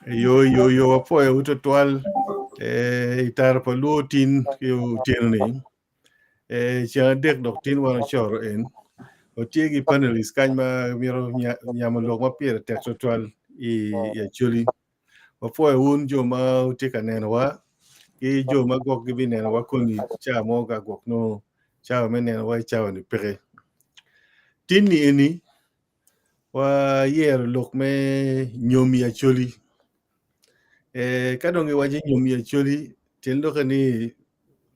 Yo yo yo wapwoyo tutwal eh, i tara pa luo tin ki otyeno ni eh, ceng adek dok tin wan ocoro en watye ki panelist kany ma myero nyamo lok ma pire tek tutwal i i Acholi wapwoyo wun jo ma wutye ka nenowa ki jo ma gwok gibinenowa koni ca mo ka gwok nongo cawa me nenowa i cawa ni peke tin ni eni Wayero lok me nyom i Acholi. Eh, ka dong iwaco nyom i Acholi, tyen lokke ni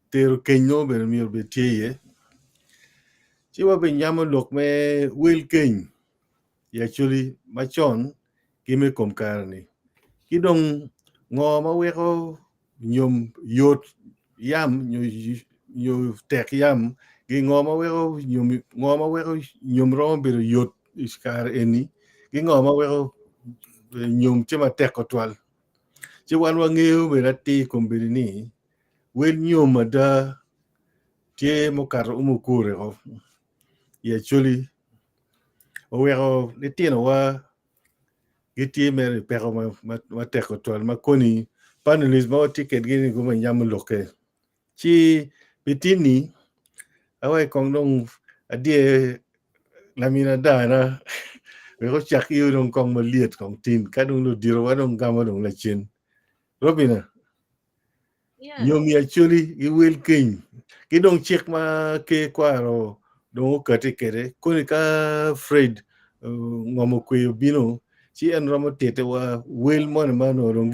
tero keny nongo bene myero obed tye iye. Ci wabinyamo lok me wel keny i Acholi macon ki me kom kare-ni. Ki dong ngo ma weko nyom yot yam nyo tek yam gi ngo ma weko nyom ngo ma weko nyom romo bedo yot i kare eni ki ngo ma weko nyom tye matek tutwal ci wan wangeyo bene atir kombeddi ni wel nyom ada tye mukato umo kure o i Acholi oweko litinowa gitye mere i peko matek tutwal ma koni panelist ma watye kedgi ni guma nyamo lokke ci pi tinni awai kong dong adye lamin adana wek ocak iyo dong kong malyet kong tin ka dong luditowa dong gamo dong lacen Robina Nyom i Acholi gi wel keny ki dong cik ma ker kwaro dong okati kwede koni ka Fred ngom okwe obino ci en romo tite wa wel moni ma onongo dong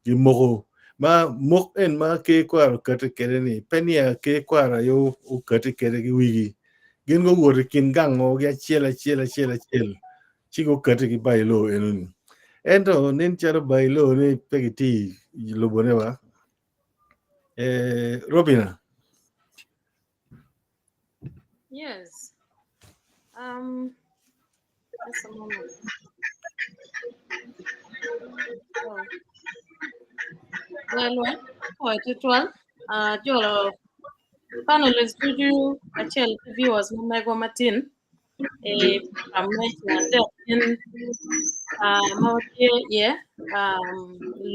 gimoko ma mok en ma ker kwaro okati kwede ni pe niya ker kwaro aye okati kwede ki wigi gin guwoto i kin gang mogo acel acel acel acel ci gukati ki bailo enoni. Ento nen calo bailo ni pe gitye i lubone wa. Eh, Robina. Yes. Um, just a moment. Oh. Well, well, oh, tutwal. Uh, jolo panelists ducu acel ki viewers ma megwa matin. Ma watye iye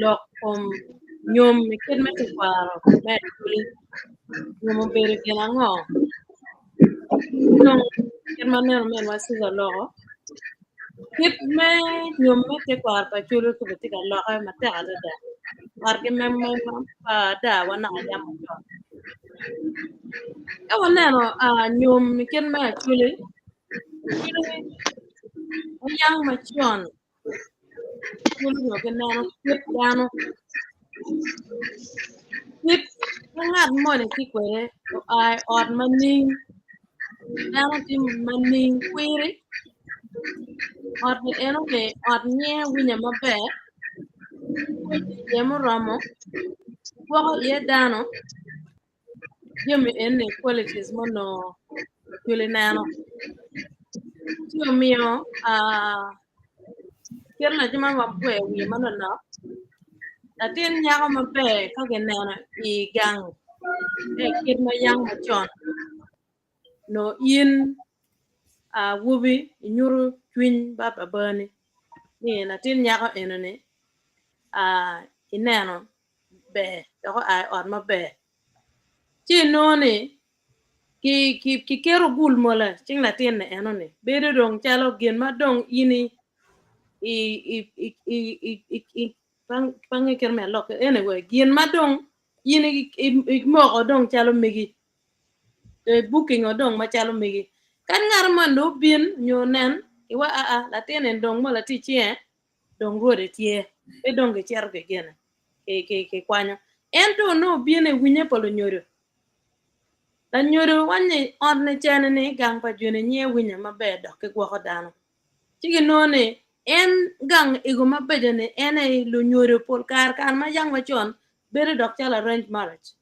lok kom nyom i kit me tekwaro me Acholi nyom obedo gin ango dong kit ma aneno ominwa Susan oloko kit me nyom me tekwaro pa Acholi kobedo tye ka lokke matek adada ot ki pa daa wa naka yam macon. Ka waneno nyom i kit me Acholi, Acholi oniang macon Acholi onongo gineno kit dano kit ma ngat moni tye kwede oa i ot ma ning dano tye ma ning kwiri ot ni enoni ot nyiye winyo maber iye muromo gwoko iye dano jami eni qualities ma onongo Acholi neno ci omiyo kit laco man wabwer wiye manoknok latin nyako maber ka gineno i gang kit ma yam macon nongo in awobi inyuto cwiny ba babani ni latin nyako enoni ineno ber dok oa i ot maber ci inongo ni kiketo gul mola cing latin-ni enoni bedo dong calo gin ma dong in pange kit me alokke anyway gin ma dong in imoko dong calo megi i bukingo dong macalo megi. Ka ngat moni dong obin nyo onen iwaci aa latin eni dong mola tye i cinge dong rwode tye pe dong gicito ki gine kikwanyo. Ento nongo obino i winye pa lunyodo, lanyodo waco ni ot ni cene ni gang pa joni nyinge winyo maber dok gigwoko dano ci ginongo ni. En gang ego mabeco ni en aye lunyodo pol kare kare ma yang wacon bedo dok calo arrange marriage.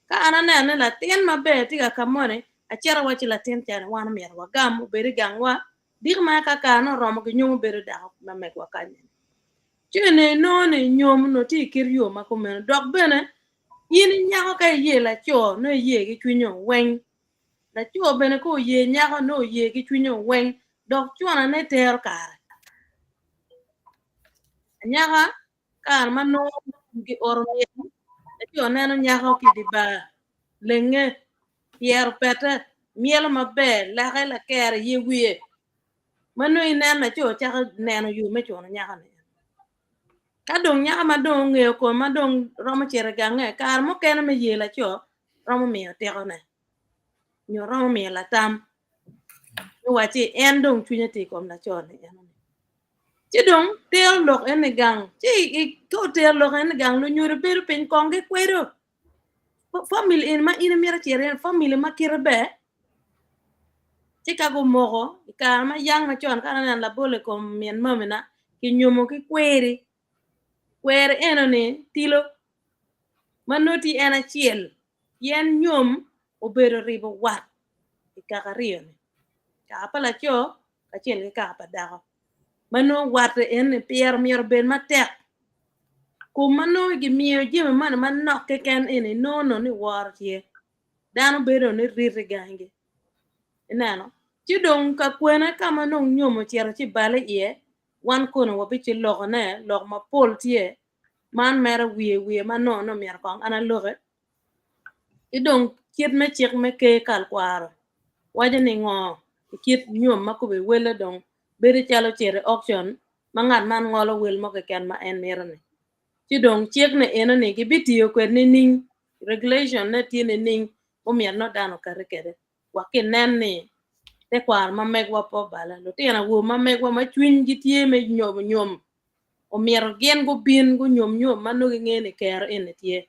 Ka an aneno ni latin maber tye ka ka moni, acito awaco latin ca ni wan omyero wagam obed i gangwa, diki ma ka karene oromo ginyomo bedo dako ma megwa kany eni. Ci eni inongo ni nyom onongo tye i kit yo ma kumeno dok bene in inyako ka iye laco nongo iye ki cwinyo weng Laco bene ka oye nyako nongo oye ki cwinye weng dok cunane tero kare. Anyaka kare ma nongo gioro myel, laco neno nyako ki i dye bar, lenge, pyero pete, myelo maber, lake lakere, ye wiye. Ma nongo ineno laco cako neno yo me cuno nyako-ni. Ka dong nyako ma dong ongeyo kome ma dong romo cito i gange, kare mukene me ye laco romo miyo tekone nyo romo miyo latam me wacci en dong cwinye tye i kom laco-ni enoni. Ci dong tero lok en i gang, ci ka otero lok en i gang lunyodo bedo piny kong gikwedo famili eni ma in imito cito iye famili ma kite ber ci ka gumoko i kare ma yang macon ka aneno labol i kom min mamina kinyomo ki kweri, kweri enoni tilo ma nongo tye en acel pien nyom obedo ribo wat i kaka aryo-ni, kaka pa laco kacel ki kaka pa dako ma nongo watte eni pire myero obed matek kun ma nongo gimiyo jami moni manok keken eni inongo nongo ni woro tye dano bedo ni riti gangi ineno ci dong ka kwene ka ma dong nyom ocito ci bale iye wan kono wabicilokone lok mapol tye Man mere wiye wiye ma nongo ni omyero kong an aloki. Ki dong kit me cik me ker kal kwaro waco ni ngo i kit nyom ma kome wele dong bedo calo cito i auction ma ngat man ngolo wel mo keken ma en mito ni. Ci dong cik ni eno ni gibitiyo kwede nining, regulation ne tye nining mumyero nongo dano okati kwede wek kinen ni tekwaro ma megwa pe obale. Lutino awobe ma megwa ma cwinygi tye me nyomo nyom omyero gin gubin gunyom nyom ma nongo gingeyo ni kero eni tye.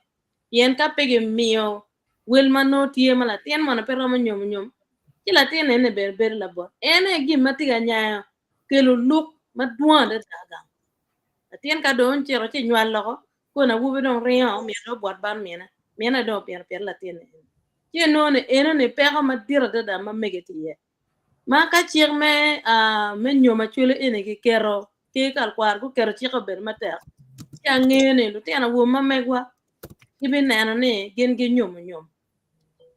Pien ka pe gimiyo wel ma nongo tye ma latin moni pe romo nyomo nyom, ci latin eni bene bedo labot. En aye gin ma tye ka nyayo kelo luk madwong adada gang. Latin ka dong ocito ci nywal loko, kono awobi dong ringo myero dong obwot bot mine, mine dong opito pita latin eni. Ci inongo ni enoni peko madit adada ma mege tye iye. Ma ka cik me me nyom acwele eni kiketo ki kalkwaro guketo cik obedo matek, ci angeyo ni lutino awobe ma megwa gibineno ni gin ginyomo nyom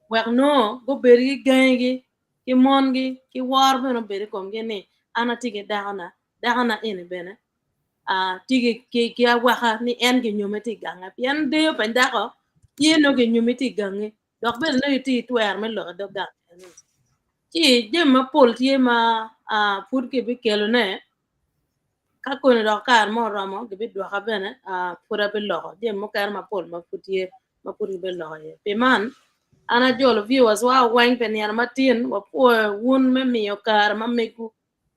wek nongo gubed ki gangigi ki mongi ki woro bene obed i komgi ni an atye ki dakona, dakona eni bene tye ki awaka ni en ginyome tye i gange pien deyo pa dako tye nongo ginyomi tye i gangi. dok bene nongo itye ki twero me lok i dog gang eno. Ci jami mapol tye ma pud kibikelone ka koni dok kare mo oromo gibidwoka bene pud abiloko jami mukene mapol ma pud tye ma pud gibiloko iye. Pi man an ajolo viewers wa weng pi nino matin wapwoyo wun me miyo kare ma megwu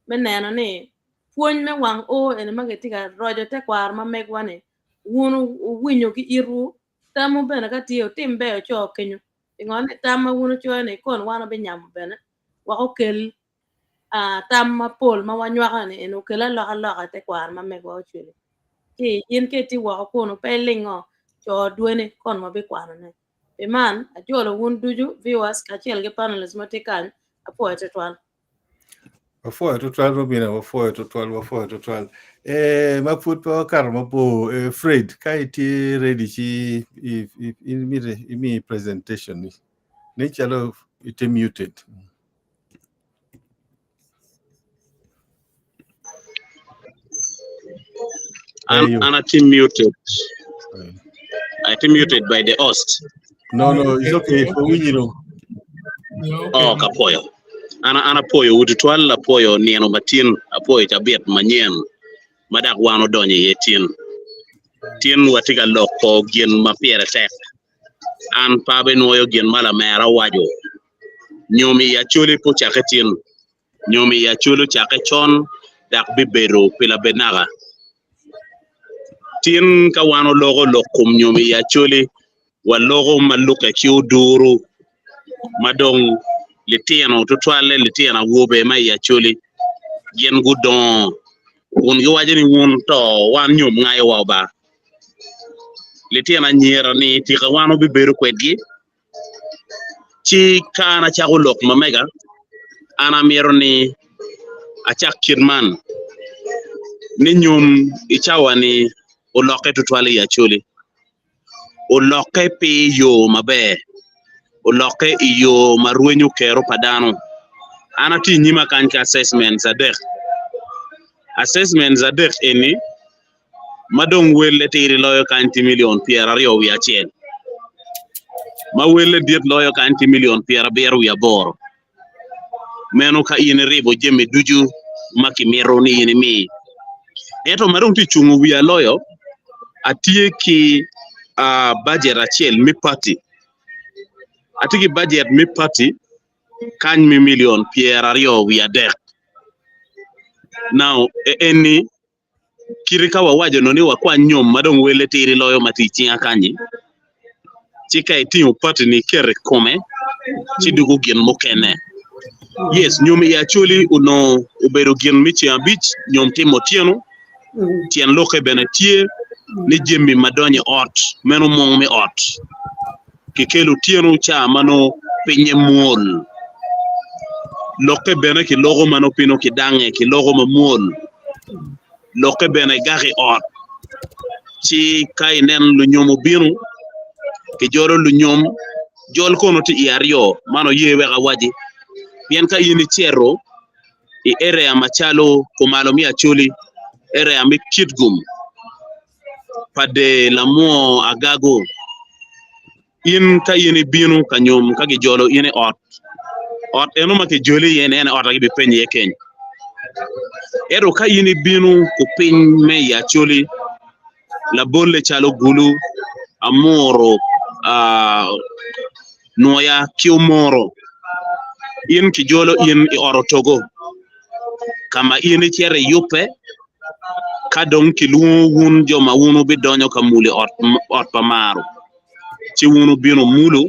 me neno ni pwony me wang o eni ma gitye ka roco tekwaro ma megwa ni wun wuwinyo ki itwu Tamwu bene ka tye, wutim ber wuco kenyo. Pingo ni tam ma wun wucoyo-ni kon wan wubinyamo bene wek okel tam mapol ma wanywako-ni eni okel alokaloka i tekwaro ma megwa ocwelo. Ci in ka itye woko kunu pe ilingo, co dweni kon wabikwanone. Pi man, ajolo wun ducu, viewers, kacel ki panelists ma tye kany, apwoyo twatwal. Wapwoyo twatwal Robina, wapwoyo twatwal, wapwoyo twatwal. Eh, ma pud pe wakato mabor, eh, Fred, ka itye ready ci imito imi presentation ni. Nen calo itye muted. An, an atye muted. Atye muted by the host. No, no, it's okay. For winyi Oh, kapoyo. An an apoyo wu tutwal apoyo nino matin apoyo cabit manyen ma dok wan odonyo iye tin. Tin watye ka loko gin ma pire tek. An pe abinwoyo gin ma lamera owaco. Nyom i Acholi pe ocakke tin. Nyom i Acholi ocakke con dok bibedo pi labed naka. Tin ka wan oloko lok kom nyom i Acholi, waloko ma lukke ki oduru ma dong litino tutwalle litino awobe ma i Acholi gin gudongo. Kun giwaco ni wun to wan nyom ngayowa ba. Litino anyira ni tika wan wabibedo kwedgi? Ci ka an acako lok ma mega, an amito ni acak kit man, ni nyom i cawa-ni olokke tutwal i Acholi. Olokke pi yo maber, olokke i yo ma rwenyo kero pa dano. An atye i nyima kany ki assessments adek. Assessments adek eni ma dong welle tidi loyo kany tye milion 21, ma welle dit loyo kany tye milion 78. Meno ka in iribo jami ducu ma kimito ni in imi. Ento ma dong tye cungo wiya loyo, atye ki bajet acel me pati. Atye ki bajet me pati kany me milion 23. Now, eni Kite ka wawaco nongo ni wakwany nyom ma dong welle tidi loyo ma tye i cinga kany-nyi, ci ka itingo pati-ni iketo i kome, ci dwogo gin mukene. Yes, nyom i Acholi onongo obedo gin me ceng abic, nyom timo otyeno, tyen lokke bene tye ni jami ma donyo i ot, meno mung me ot, kikelo otyeno ca ma nongo pinye mwol. Lokke bene kiloko ma nongo piny nongo kidange, kiloko mamwol. Lokke bene gak i ot. Ci ka inen lunyom obino, kijolo lunyom, jol kono tye iye aryo, man oye wek awaci, pien ka in icito i area macalo kumalo me Acholi, area me Kitgum, pa dee lamwo agago, In ka in ibino ka nyom ka gijolo in i ot, ot eno ma kijoli iye ni en aye ot ma gibipenyi iye keny. Ento ka in ibino kupiny me i Acholi, labolle calo Gulu, Amuru, Nwoya ki Omoro, in kijolo in i ot otogo ka ma in icito iyubbe Ka dong kilwongo wun jo ma wun wubidonyo ka mulo i ot pa maro, ci wun wubino mulo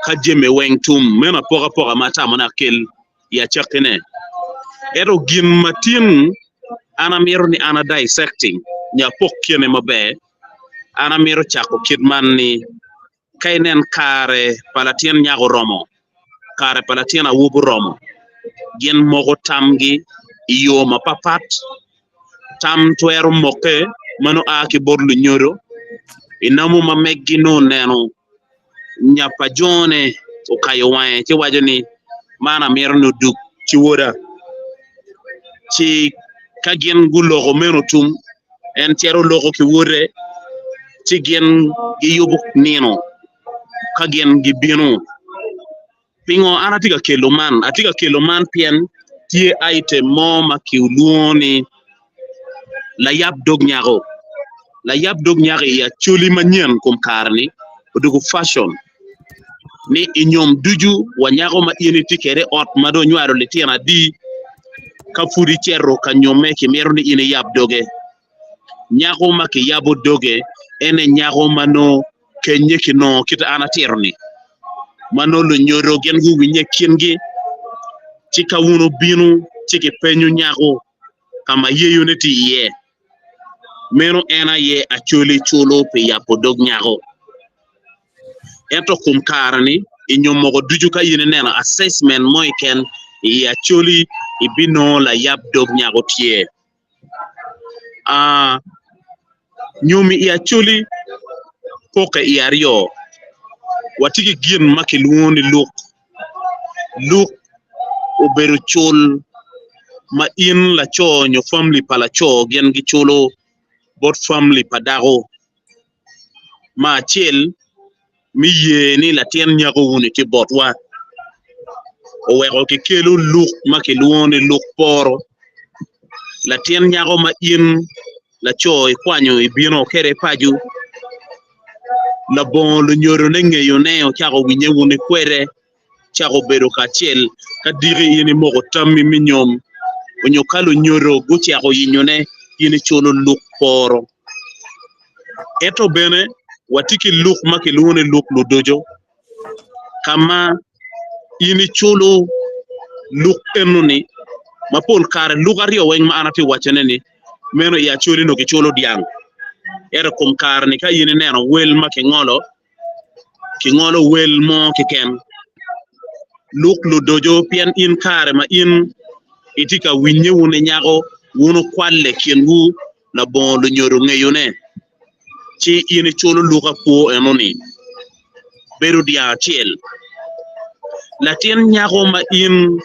ka jami weng tum. Meno apokapoka ma atamo ni akel i acakkine. Ento gin ma tin an amito ni an a dissecting nyo apok kine maber, an amito cako kit man ni, Ka inen kare pa latin nyako oromo, kare pa latin awobi oromo, gin moko tamgi i yo mapapat. Tam twero mokke ma nongo a ki bot lunyodo i namo ma meggi nongo oneno nya pa jone okayo wange ci waco ni, Man amito ni odug ci woda. Ci ka gin guloko meno tum, en cito loko ki wode, ci gin giyubo nino ka gin gibino. Pingo an atye ka kelo man? Atye ka kelo man pien tye item mo ma kilwongo ni layab dog nyako. Layab dog nyako i Acholi manyen kom kare-ni odoko fashion ni i nyom ducu wa nyako ma in itye kwede i ot ma dong inywalo litino adi ka pud icito ka nyomme kimito ni in iyab doge. Nyako ma kiyabo doge en aye nyako ma nongo kenye kinongo kit an atito-ni, ma nongo lunyodo gin guwinye i kingi ci ka wun wubino ci kipenyo nyako ka ma yeyone tye iye. Meno en aye Acholi culo pi yabo dog nyako. Ento kom kare-ni, i nyom moko ducu ka in ineno assessment mo keken i Acholi ibinongo layab dog nyako tye. Nyom i Acholi poke i aryo, watye ki gin ma kilwongo ni luk, luk obedo cul ma in laco nyo famili pa laco gin giculo bot famili pa dako. Me acel me ye ni latin nyako wuni tye botwa oweko kikelo luk ma kilwongo ni luk poro latin nyako ma in laco ikwanyo ibino kwede paco labongo lunyodone ngeyone ocako winye wuni kwede cako bedo kacel ka diki in imoko tammi me nyom onyo ka lunyodo gucako yinyone in iculo luk poro. Ento bene watye ki luk ma kilwongo ni luk ludoco ka ma in iculo luk enoni. Ma pol kare luk aryo weng ma an atye wacone ni meno i Acholi nongo kiculo dyang. Ento i kom kare ni ka in ineno wel ma kingolo, kingolo wel mo keken. Luk ludoco pien in kare ma in itye ka winye wun inyako wun wukwalle kinwu labongo lunyodo ngeyone ci in iculo luk akwo enoni bedo dyang acel. Latin nyako ma in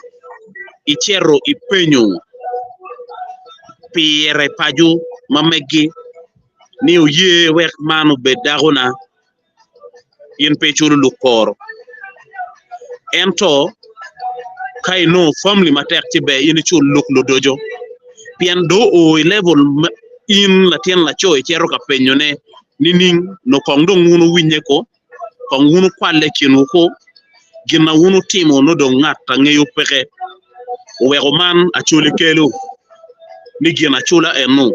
icito ipenyo pire paco ma megi ni oye wek man obed dakona, in pe iculo luk koro. Ento ka inongo family matek ci ber in icul luk ludoco pien dong oo i level ma in latin laco icito ka penyone nining nongo kong dong wun wuwinye ko, kong wun wukwalle i kinwu ko, gin ma wun wutimo nongo dong ngat a ngeyo peke. Oweko man Acholi kelo ni gin acula eno.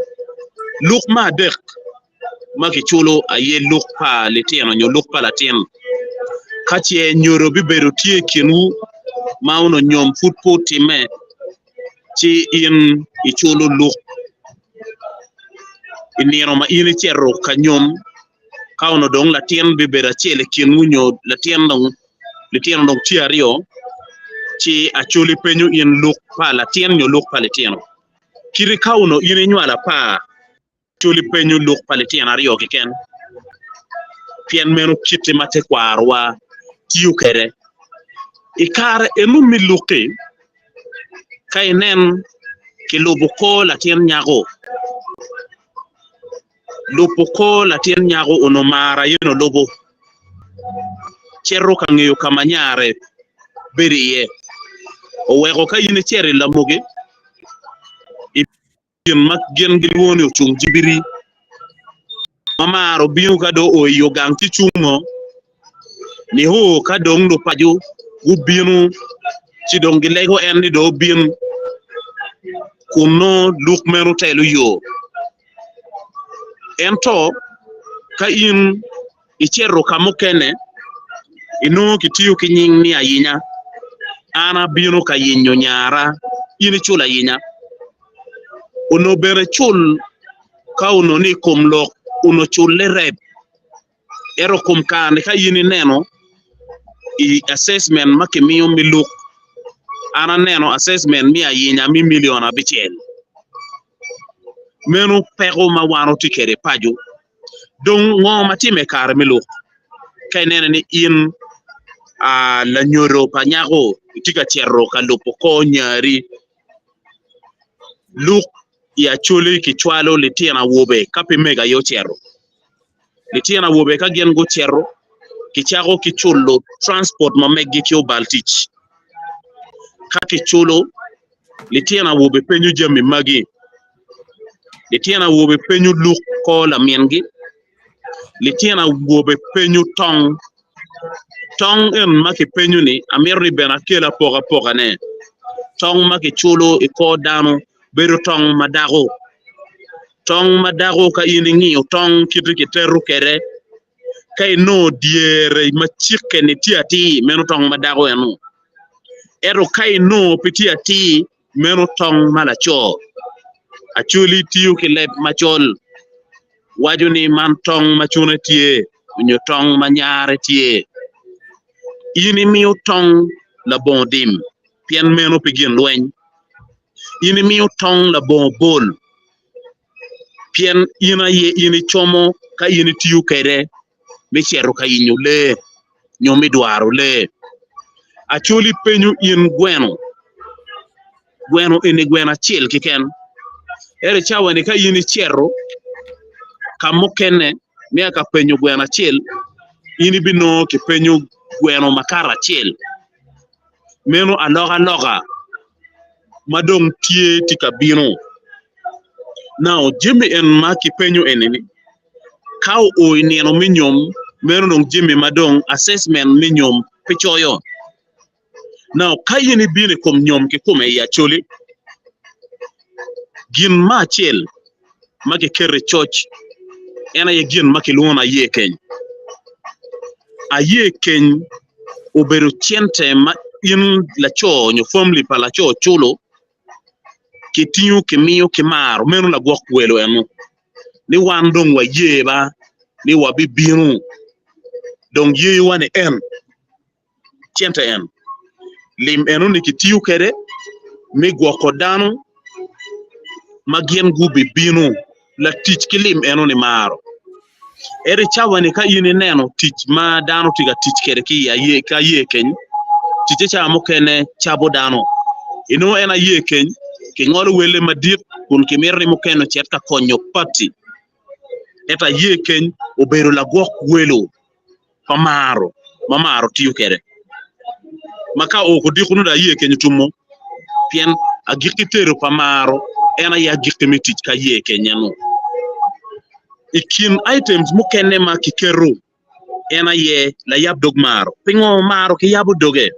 Luk me adek ma kiculo aye luk pa litino nyo luk pa latin. Ka ce nyodo bibedo tye i kinwu ma onongo nyom pud pe otimme, ci in iculo luk i nino ma in icito ka nyom, ka onongo dong latin bibedo acel i kinwu nyo latin dong litino dong tye aryo, ci acoli penyo in luk pa latin nyo luk pa litino. Kiti ka onongo in inywalo apar, Coli penyo lok pa litino aryo keken, pien meno kite ma tekwarowa tiyo kwede. I kare eno me lok-ki, ka inen kilubo kor latin nyako, lubo kor latin nyako onongo mar aye onongo lubo, cito ka ngeyo ka ma nyare bedo iye. Oweko ka in icito i lamogi, gin ma gin gilwongo ni ocung jibiri, ma mar obino ka dong oo i yo gang ci cungo, nio ka dong lupaco gubino ci dong gilego en ni dong obin, kun nongo luk meno telo yo. Ento ka in icito ka mukene, inongo kitiyo ki nying ni ayinya. An abino ka yenyo nyara, in icul ayinya. Onongo bene cul ka onongo ni i kom lok onongo culle rep. Ento kom kare-ni ka in ineno i assessment ma kimiyo me luk, an aneno assessment me ayinya me milion abicel. Meno peko ma wan watye kwede paco. Dong ngo ma timme i kare me luk ka ineno ni in lanyodo pa nyako itye ka cito ka lubo kor nyari? Luk i Acholi kicwalo litino awobe ka pe mego aye ocito. Litino awobe ka gin gucito kicako ki culo transport ma meggi ki obal tic. Ka kiculo litino awobe penyo jami magi. Litino awobe penyo luk kor lamingi, litino awobe penyo tong. Tong en ma kipenyo-ni amito ni bene akel apokapokane. Tong ma kiculo i kor dano bedo tong ma dako. Tong ma dako ka in ingiyo tong kite kiteto kwede, ka inongo dyere ma cikke-ni tye atir meno tong ma dako eno. Ento ka inongo pe tye atir Meno tong ma laco. Acholi tiyo ki leb macol waco ni man tong ma cune tye nyo tong ma nyare tye. In imiyo tong labongo dim pien meno pe gin lweny. In imiyo tong labongo bol pien in aye in icomo ka in itiyo kwede me cito ka yenyo lee nyo me dwaro lee. Acholi penyo in gweno, gweno eni gweno acel keken ento i cawa-ni ka in icito ka mukene me ka penyo gweno acel in ibinongo kipenyo gweno makato acel meno alokaloka ma dong tye tye ka bino. Now jami en ma kipenyo eni-ni Ka oo i nino me nyom, meno dong jami ma dong assessment me nyom pe coyo. Now, ka in ibino i kom nyom kikome i Acholi, gin me acel ma kiketo i coc en aye gin ma kilwongo ni aye keny. Aye keny obedo cente ma in laco nyo family pa laco culo. Kitingo kimiyo ki maro meno lagwok welo eno ni wan dong waye ba ni wabibino dong yeyowa ni en cente en lim eno-ni kitiyo kwede me gwoko dano ma gin gubibino latic ki lim eno-ni maro. Ento i cawa-ni ka in ineno tic ma dano tye ka tic kwede ki aye keny, ticce cawa mukene cabo dano. Inongo en aye keny kingolo welle madit kun kimito ni mukene ocit ka konyo pati. Ento aye keny obedo lagwok welo. pa maro ma maro tiyo kwede, ma ka oo odiko nongo dong aye kenyo otumo, pien agikki tedo pa maro en aye agikki me tic ki aye kenyo-nu. I kin items mukene ma kiketo en aye layab dog maro. Pingo maro kiyabo doge?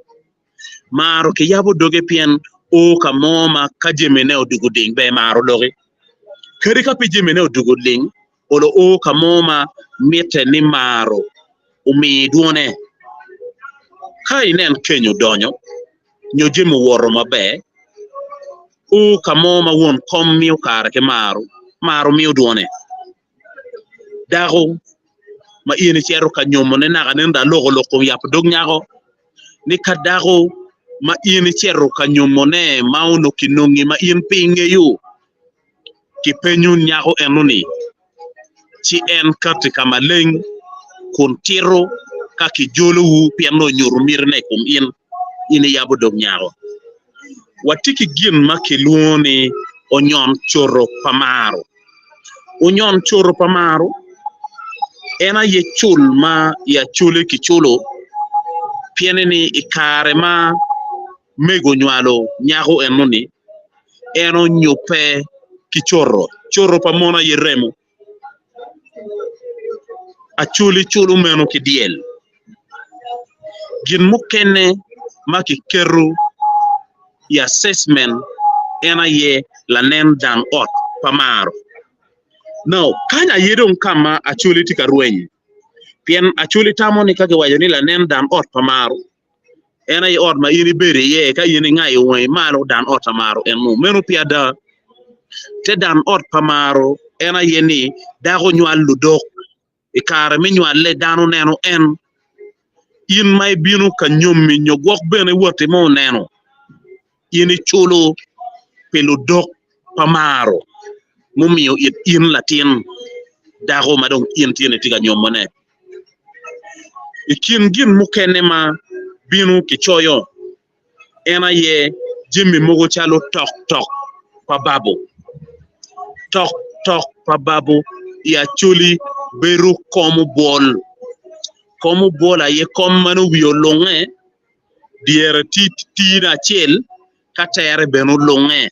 Maro kiyabo doge pien o ka mo ma ka jamine odwogo ding ber maro loki. Kadi ka pe jamine odwogo ling, olo o ka mo ma mitte ni maro omi dwone. Ka inen keny odonyo nyo jami owoto maber, o ka mo ma won kom miyo kare ki maro, maro miyo dwone. Dako ma in icito ka nyomone naka nen dong aloko lok kom yabo dog nyako ni ka dako ma in icito ka nyomone ma onongo kinongi ma in pe ingeyo Kipenyo nyako eno-ni, ci en katti ka maleng kun tito ka kijolowu pien nongo onyuto mitine i kom in, in iyabo dog nyako. Watye ki gin ma kilwongo ni onyon coto pa maro. Onyon coto pa maro en aye cul ma i Acholi kiculo pien ni i kare ma mego onywalo nyako eno-ni, en onyubbe ki coto. Coto pa mon aye remo. Acholi culo meno ki dyel. Gin mukene ma kiketo i assessment en aye lanen dang ot pa maro. Now, kany aye dong ka ma Acholi tye ka rweny pien Acholi tamo ni ka kiwaco ni lanen dang ot pa maro En aye ot ma in ibedo iye ka in ingayo wangi malo dan ot pa maro eno. Meno pe ada. Te dan ot pa maro en aye ni dako nywal ludok. I kare me nywalle dano neno en. In ma ibino ka nyommi nyo gwok bene watti mo oneno, in iculo pi ludok pa maro mumiyo it in latin dako ma dong in tye ni itye ka nyomone. I kin gin mukene ma bino kicoyo en aye jami mogo calo tok tok pa babo. Tok tok pa babo i Acholi bedo kom obwol. Kom obwol aye kom ma nongo wiye olunge dyere tye acel ka tere bene olunge.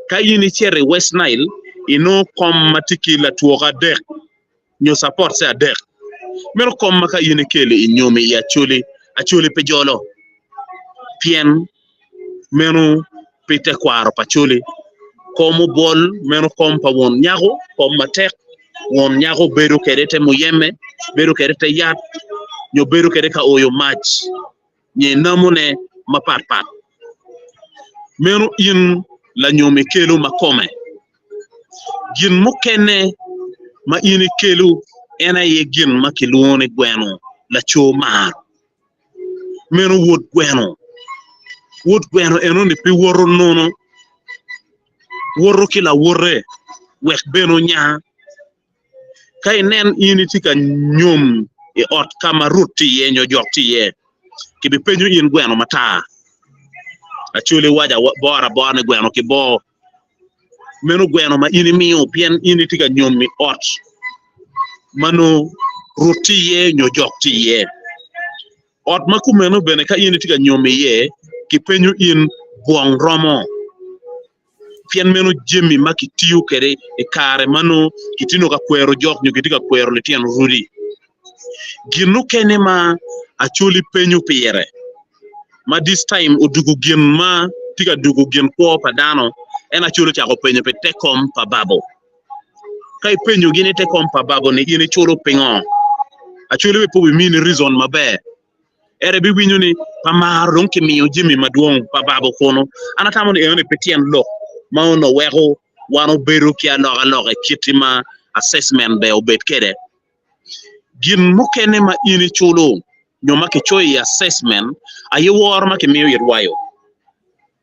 Ka in icito i West Nile inongo kom ma tye ki latwoke adek. nyo capot-ce adek. Meno kom ma ka in ikelo i nyomi i Acholi, Acholi pe jolo pien meno pi tekwaro pa Acholi. Kom obwol meno kom pa won nyako, kom matek, won nyako bedo kwede ite muyeme, bedo kwede ite yat nyo bedo kwede ka oyo mac. nyo i namone mapatpat. Meno in lanyom ikelo ma kome. Gin mukene ma in ikelo en aye gin ma kilwongo ni gweno laco mar. Meno wod gweno. Wod gweno enoni pe woto nono, woto ki lawote wek bene onya. Ka inen in itye ka nyom i ot ka ma rut tye iye nyo jok tye iye, kibipenyo in gweno matar. Acholi waco boro abora ni gweno ki bor. Meno gweno ma in imiyo pien in itye ka nyom i ot ma nongo rut tye iye nyo jok tye iye. Ot ma kumeno bene ka in itye ka nyom iye, kipenyo in bwong romo. Pien meno jami ma kitiyo kwede i kare ma nongo kitye nongo ka kwero jok nyo kitye ka kwero litino rudi. Gin mukene ma Acholi penyo pire ma this time odugo gin ma tye ka dugo gin kwo pa dano en Acholi ocako penyo pi te kom pa babo. Ka ipenyogi ni te kom pa babo ni in iculo pingo? Acholi bene pe obimini reason maber. Ento ibiwinyo ni pa maro dong kimiyo jami madwong pa babo kunu. An atamo ni enoni pe tyen lok. ma onongo weko wan obedo ki alokaloka i kit ma assessment ber obed kwede. Gin mukene ma in iculo nyo ma kicoyo i assessment aye woro ma kimiyo it wayo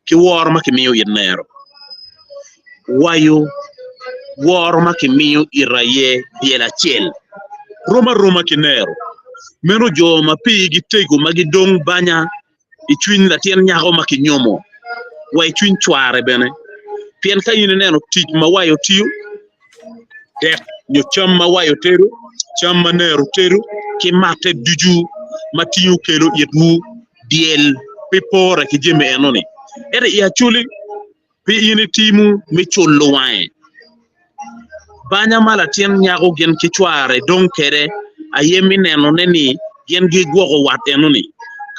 ki woro ma kimiyo it nero. Wayo woro ma kimiyo it aye dyel acel rom aroma ki nero. Meno jo ma pigi tego ma gidong banya i cwiny latin nyako ma kinyomo wa i cwiny cware bene. Pien ka in ineno tic ma wayo tiyo, dek nyo cam ma wayo tedo, cam ma nero tedo, ki matte ducu ma tingo kelo itwu, dyel pe pore ki jami enoni. Ento i Acholi, Pe in itimo me culo wange. Banya ma latin nyako gin ki cware dong kwede aye me nenone ni gin gigwoko wat enoni.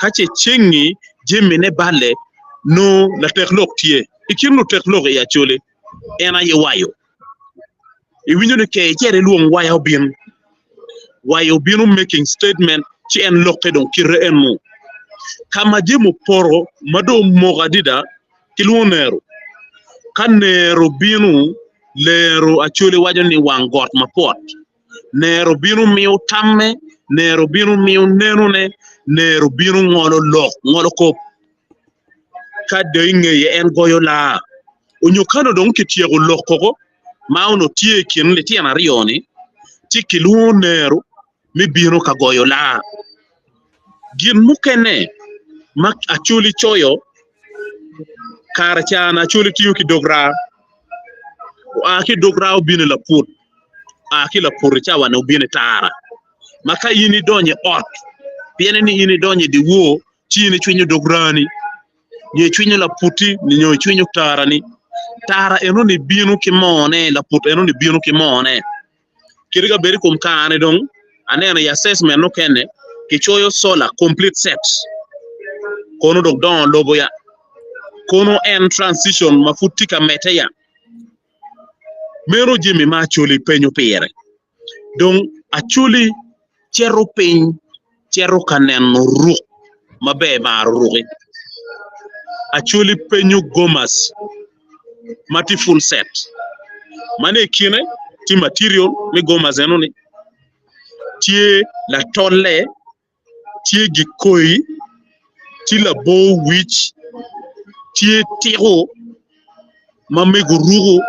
Ka ce cengngi jamine balle, nongo latek lok tye. I kin lutek lok i Acholi, en aye wayo. Iwinyo ni ke icit ilwong waya obin. Waya obino making statement ci en lokke dong kite eno. Ka ma jami opoto ma dong omoko adada kilwongo nero. Ka nero obino, lero Acholi waco ni wang got mapwot. Nero bino miyo tamme, nero bino miyo nenone, nero bino ngolo lok, ngolo kop. Ka dong i ngeye en goyo laa, onyo ka nongo dong kityeko lok koko ma onongo tye i kin litino aryo-ni, ci kilwongo nero me bino ka goyo laa. Gin mukene ma Acholi coyo, kare ca ni Acholi tiyo ki dog raa, oa ki i dog raa obino i laput, oa ki i laput i cawa-ni obino i tara. Ma ka in idonyo i ot, pien ni in idonyo i dyewor, ci in icwinyo dog raani, nyo icwinyo laputti, nyo icwinyo tarani. Tara enoni bino ki moone, laput enoni bino ki moone. Kadi ka bed i kom kare-ni dong aneno i assessment mukene kicoyo solar complete set kono dong dongo lobo ya kono en transition ma pud tye ka medde ya meno jami ma Acholi penyo pire. Dong Acholi cito piny cito ka neno ruk maber maro ruki. Acholi penyo gomas ma tye full set ma ne kine tye material me gomas enoni tye latolle tye gikoi, tye labor wic, tye tiko ma mego ruko,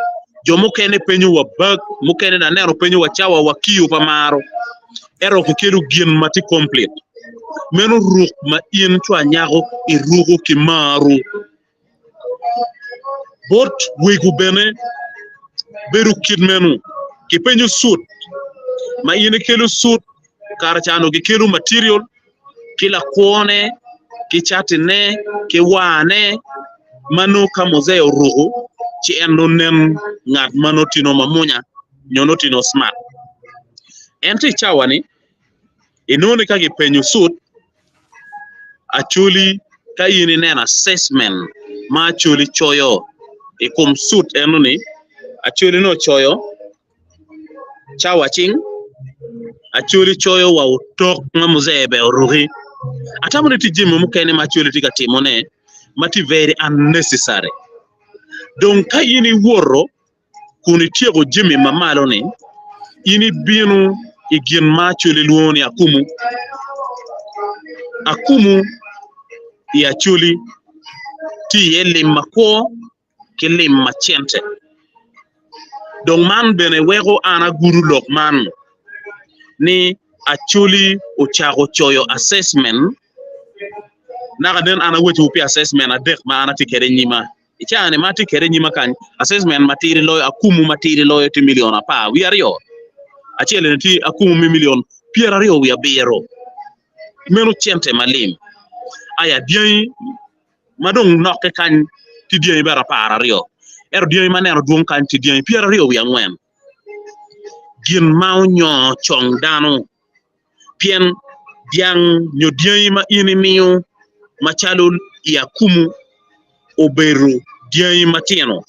jo mukene penyo wa bag, mukene aneno penyo wa cawa wa kiyo pa maro, ento kikelo gin ma tye complete. Meno ruk ma in cwa nyako iruko ki maru. Bot wego bene bedo kit meno, kipenyo suit ma in ikelo suit kare ca onongo kikelo material ki lakwone ki catine ki warne ma nongo ka muzee oruko ci en nongo nen ngat ma nongo tye nongo mamwonya nyo nongo tye nongo smart. Ento i cawa ni inongo ni ka kipenyo suit Acholi ka in ineno assessment ma Acholi coyo i kom suit enoni Acholi nongo ocoyo cawa cing Acholi coyo wa otok ma muzee bene oruki. Atamo ni tye jami mukene ma Acholi tye ka timone ma tye very unnecessary. Dong ka in iwoto kun ityeko jami ma malo-ni, in ibino i gin ma Acholi lwongo ni akumu. Akumu i Acholi tye iye lim makwo ki lim ma cente. Dong man bene weko an agudo lok man ni Acholi ocako coyo assessment naka nen an awecowu pi assessment adek ma an atye kwede i nyima. I caa-ni ma atye kwede i nyima kany, assessment matidi loyo akumu matidi loyo tye milion 12. Acel eni tye akumu me milion 27. Meno cente malim. Aya dyangi ma dong nokke kany tye dyangi bene 12, ento dyangi ma aneno dwong kany tye dyangi 24. Gin ma onyongo cong dano pien dyang nyo dyangi ma in imiyo macalo i akumu obedo dyangi matino,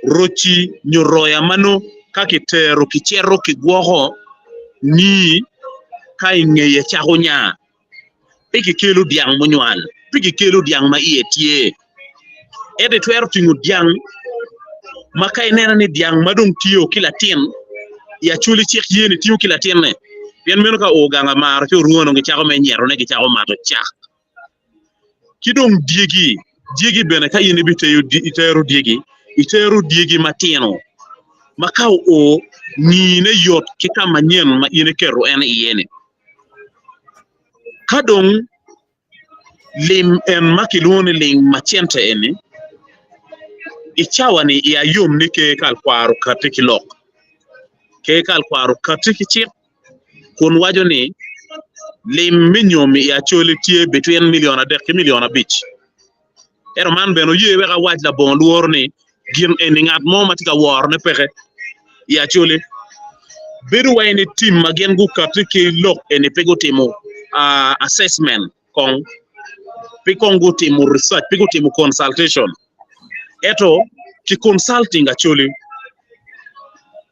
roci nyo roya ma nongo ka kitero kicito kigwoko ni ka i ngeye cako nya. Pe kikelo dyang munywal, pe kikelo dyang ma iye tye. Ento itwero tingo dyang. Ma ka ineno ni dyang ma dong tye ki latin i Acholi cik ye ni tiyo ki latinne pien meno ka oo gang amaro ci orwo nongo gicako me nyetone gicako mato cak. Ki dong dyegi, dyegi bene ka in ibiteyo itero dyegi, itero dyegi matino ma ka oo ngine yot ki ka manyen ma in iketo en iye-ni. Ka dong lim en ma kilwongo ni ling ma cente eni, i cawa-ni iya yom ni ker kal kwaro kati ki lok, ker kal kwaro kati ki cik kun waco ni lim me nyom i Acholi tye bitwin milion adek ki milion abic. Ento man bene oye wek awac labongo lworo ni gin eni ngat mo ma tye ka worone peke i Acholi. Bedo wai ni tim ma gin gukati ki lok eni pe gutimo assessment kong, pe kong gutimo research, pe gutimo consultation. Ento ki consulting Acholi,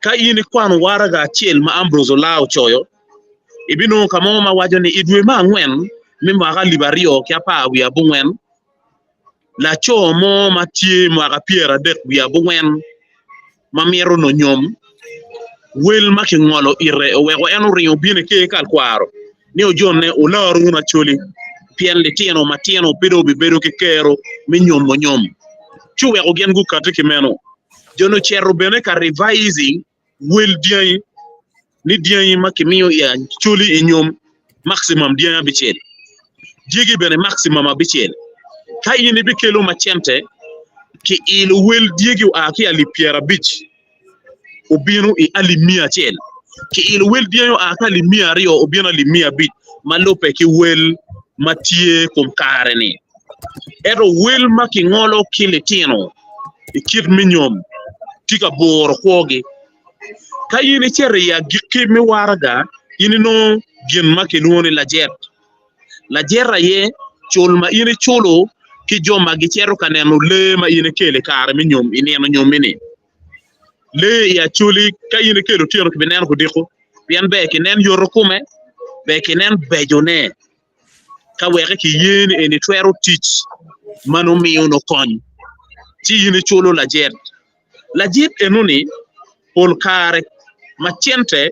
ka in ikwano waraga acel ma Ambrose Olaa ocoyo, ibinongo ka mo ma waco ni i dwe me angwen me mwaka alip aryo ki apar wiye abongwen, laco mo ma tye mwaka pyeradek wiye abongwen ma mito nongo nyom, wel ma kingolo ite oweko en oringo obino i ker kalkwaro ni ojonne olar wunu Acholi pien litino matino pe dong obibedo ki kero me nyomo nyom. Ci oweko gin gukati ki meno. Jo-ni ocito bene ka revising wel dyangi ni dyangi ma kimiyo i Acholi i nyom maximum dyangi abicel, dyegi bene maximum abicel. Ka in ibikelo ma cente, kiilo wel dyegi oa ki alip pyerabic obino i alip miya acel, kiilo wel dyangi oa ki alip miya aryo obino alip miya abic ma lubbe ki wel ma tye kom kare-ni. Ento wel ma kingolo ki litino i kit me nyom tye ka buro kwogi. Ka in icito i agikki me waraga, in inongo gin ma kilwongo ni lajet. Lajet aye cul ma in iculo ki jo ma gicito ka neno lee ma in ikelo i kare me nyom, i nino nyommi-ni. Lee i Acholi ka in ikelo otyeno kibineno kudiko pien ber kinen yoto kome, ber kinen becone. ka weke kiye ni eni twero tic ma nongo miyo nongo kony, ci in iculo lajet. Lajet enoni pol kare ma cente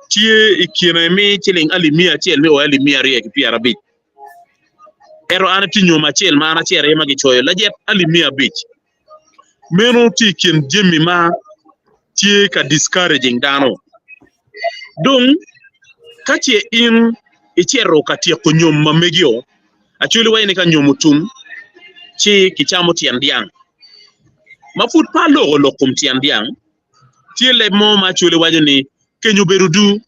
tye i kine me ciling alip miya acel me o alip miya aryo ki pyerabic. Ento an atye nyom acel ma an acito iye ma kicoyo lajet alip miya abic. Meno tye i kin jami ma tye ka discouraging dano. Dong ka ce in icito ka tyeko nyom ma megi-o, actually waci ni ka nyom otum ci kicamo tyen dyang. Ma pud pe aloko lok kom tyen dyang, tye leb mo ma actually waco ni keny obedo odur.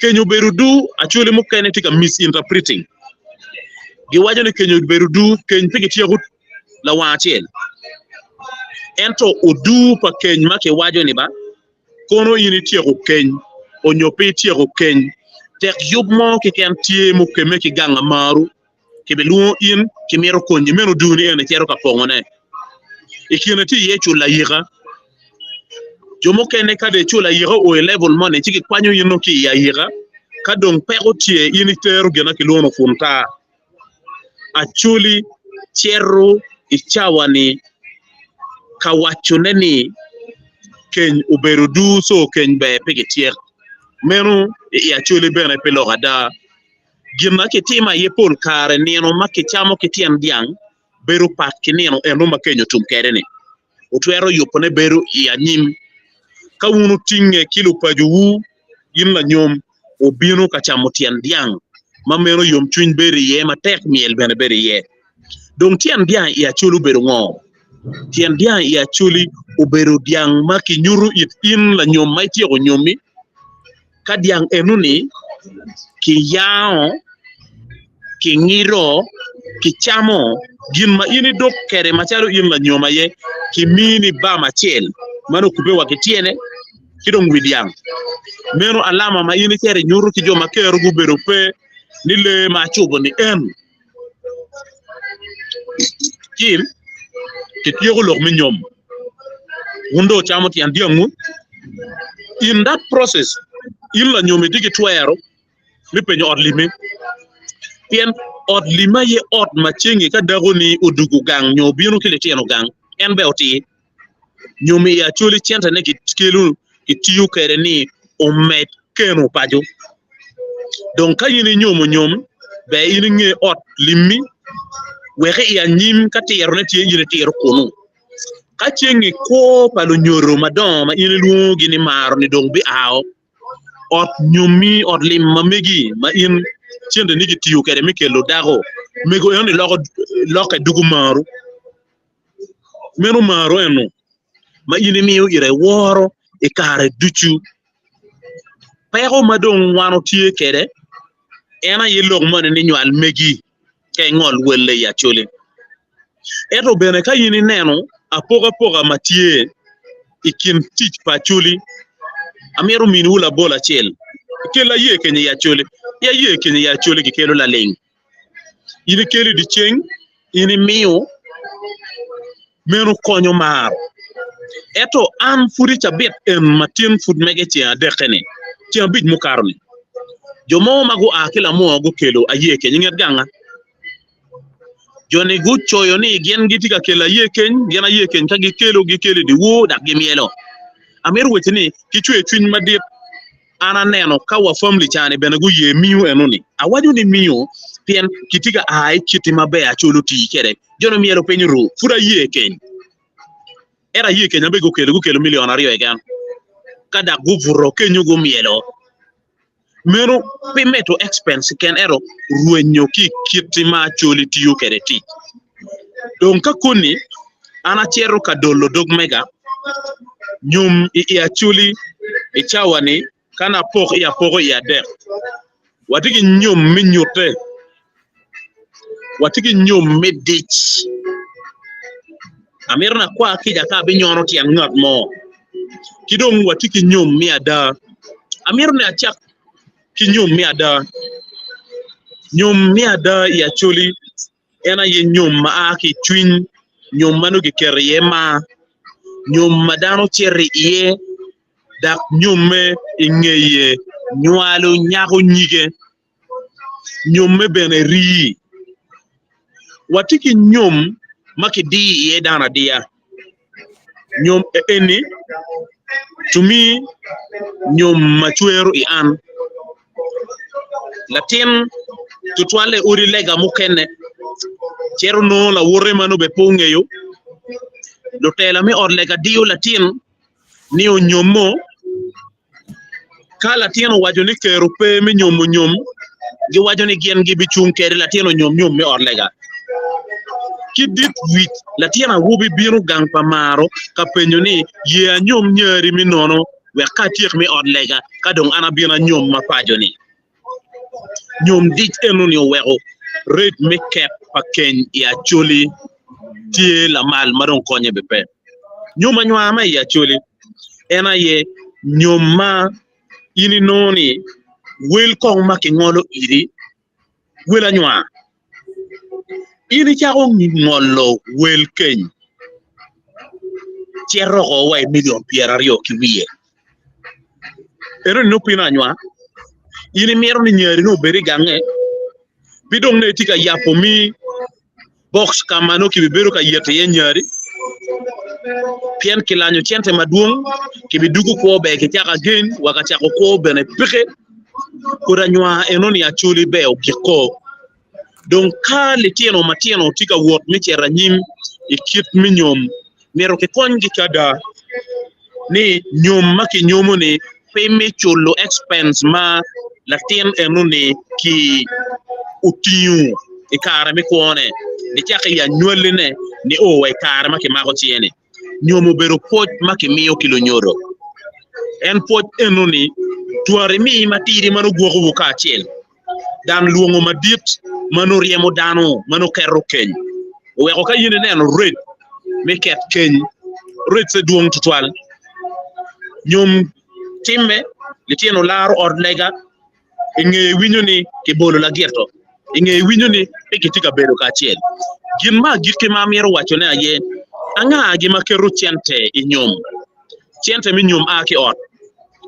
Keny obedo odur, actually mukene tye ka misinterpreting. Giwaco ni keny obedo odur, keny pe kityeko lawang acel. Ento odur pa keny ma kiwaco ni ba, kono in ityeko keny onyo pe ityeko keny, tek yub mo keken tye mukemme ki gang amaru, kibilwongo in, kimito konyi, meno odur ni en icito ka pongone. I kine tye iye culo ayika. Jo mukene ka dong iculo ayika oo i level moni ci gikwanyo in nongo ki i ayika, ka dong peko tye in itero gin ma kilwongo ni opunta. Acholi cito i cawa-ni ka wacone ni keny obedo dur co keny ber pe kityek. Meno i Acholi bene pe lok ada. Gin ma kitimo aye pol kare nino ma kicamo ki tyen dyang bedo pat ki nino eno ma keny otum kwede-ni. Wutwero yubone bedo i anyim. Ka wun wutinge ki lupacowu, in lanyom, wubino ka camo tyen dyang, ma meno yomcwiny bedo iye matek, myel bene bedo iye. Dong tyen dyang i Acholi obedo ngo? Tyen dyang i Acholi obedo dyang ma kinyuto it in lanyom ma ityeko nyomi. Ka dyang enoni kiyango, kingido, kicamo, gin ma in idok kwede macalo in lanyom aye kimini bam acel ma nongo okubbe wa ki tyene ki dong wi dyang. Meno alama ma in icito inyuto ki jo ma kero gubedo pe ni lee ma acubo-ni en. Ci kityeko lok me nyom, wun dong wucamo tyen dyangwu. In that process, in lanyom itye ki twero me penyo ot lime pien ot lime aye ot ma cengi ka dakoni odwogo gang nyo obino ki litino gang en bene otir. Nyom i Acholi centene kikelo kitiyo kwede ni omed keno paco. Dong ka in inyomo nyom, ber in inge ot limmi wek i anyim ka tirone tye in itiro kunu. Ka ceng i kwo pa lunyodo madongo ma in ilwongogi ni maro-ni dong biao, ot nyommi, ot lim ma megi ma in centeni kitiyo kwede me kelo dako, mego enoni loko lokke dugo maru. Meno maru eno ma in imiyo ire woro i kare ducu. Peko ma dong wan watye kwede en aye lok moni ni nywal megi ka ingol welle i Acholi. Ento bene ka in ineno apokapoka ma tye i kin tic pa Acholi, amito miniwu labol acel. Kel aye keny i Acholi, i aye keny i Acholi kikelo laling. In ikelo i dyeceng, in imiyo, meno konyo maro. Ento an pud i cabit en ma tin pud mege ceng adekke-ni, ceng abic mukato-ni, jo mo ma gua ki lamwoo gukelo aye keny i nget ganga. Jo-ni gucoyo ni gin gitye ka kelo aye keny, gin aye keny ka gikelo, gikelo i dyewor dok gimyelo. Amito wacci ni ki cwercwiny madit, an aneno ka wa famili ca-ni bene guye miyo enoni. Awaco ni miyo pien kitye ka a i kiti maber acol oti kwede. Jo-ni myelo piny oru, pud aye keny. Ento aye keny abe gukelo, gukelo milion aryo keken. Ka dok gubuto kenyo gumyelo. Meno pe medo expense keken ento rwenyo ki i kit ma Acholi tiyo kwede tic. Dong ka koni an acito ka dolo dog mega nyom i i Acholi i cawa-ni ka napok i apoko i adek watye ki nyom me nyute. Watye ki nyom me dic. Amito ni akwa kica ka abinyono tyen ngat mo. Ki dong watye ki nyom me ada. Amito ni acak ki nyom me ada. Nyom me ada i Acholi en aye nyom ma a ki i cwiny, nyom ma nongo kiketo iye mar, nyom ma dano cito iye dok nyomme i ngeye nywalo nyako nyige. Nyomme bene rii. Watye ki nyom ma kidiyo iye dano adiya. Nyom eni to me nyom ma cwero i an. Latin tutwalle i odi lega mukene cito nongo lawote ma nongo bene pe ongeyo. Lutela me ot lega diyo latin ni onyommo. Ka latin owaco ni kero pe me nyomo nyom, giwaco ni gin gibicung kede latin onyom nyom me ot lega. Ki dit wic, latin awobi bino gang pa maro ka penyo ni, Ye anyom nyari me nono wek ka atyek me ot lega ka dong an abin anyom ma paco-ni. Nyom dic enoni oweko ret me ket pa keny i Acholi tye lamal ma dong konye be pe. Nyom anywar ma i Acholi en aye nyom ma in inongo ni wel kong ma kingolo iri wel anywar. In icako ngolo wel keny cito oko wa i milion pyeraryo ki wiye. Ento nongo pino anywar, in imito ni nyari nongo obed i gange pi dong nongo itye ka yabo mi box ka ma nongo kibibedo ka yeto iye nyari pien kilanyo cente madwong kibidugo kwo ber kicako again wa ka cako kwo bene peke kodi anywar enoni acholi ber ogikko. Dong ka litino matino tye ka wot me cito anyim i kit me nyom, myero kikonygi ki ada ni nyom ma kinyomo-ni pe me culo expense ma latin enoni ki otingo i kare me kwone nicakke i anywalline nio wa i kare ma kimako cinge-ni. Nyom obedo pwoc ma kimiyo ki lunyodo. En pwoc enoni twero imi matidi ma nongo gwokowu kacel. Dan lwongo madit ma nongo ryemo dano ma nongo keto keny oweko ka in ineno rec me ket keny, recce dwong tutwal. Nyom timme, litino laro ot lega, i ngeye winyo ni kibolo lagito, i ngeye winyo ni pe kitye ka bedo kacel. Gin ma agikki ma amito wacone aye, angagi ma keto cente i nyom? Cente me nyom a ki i ot,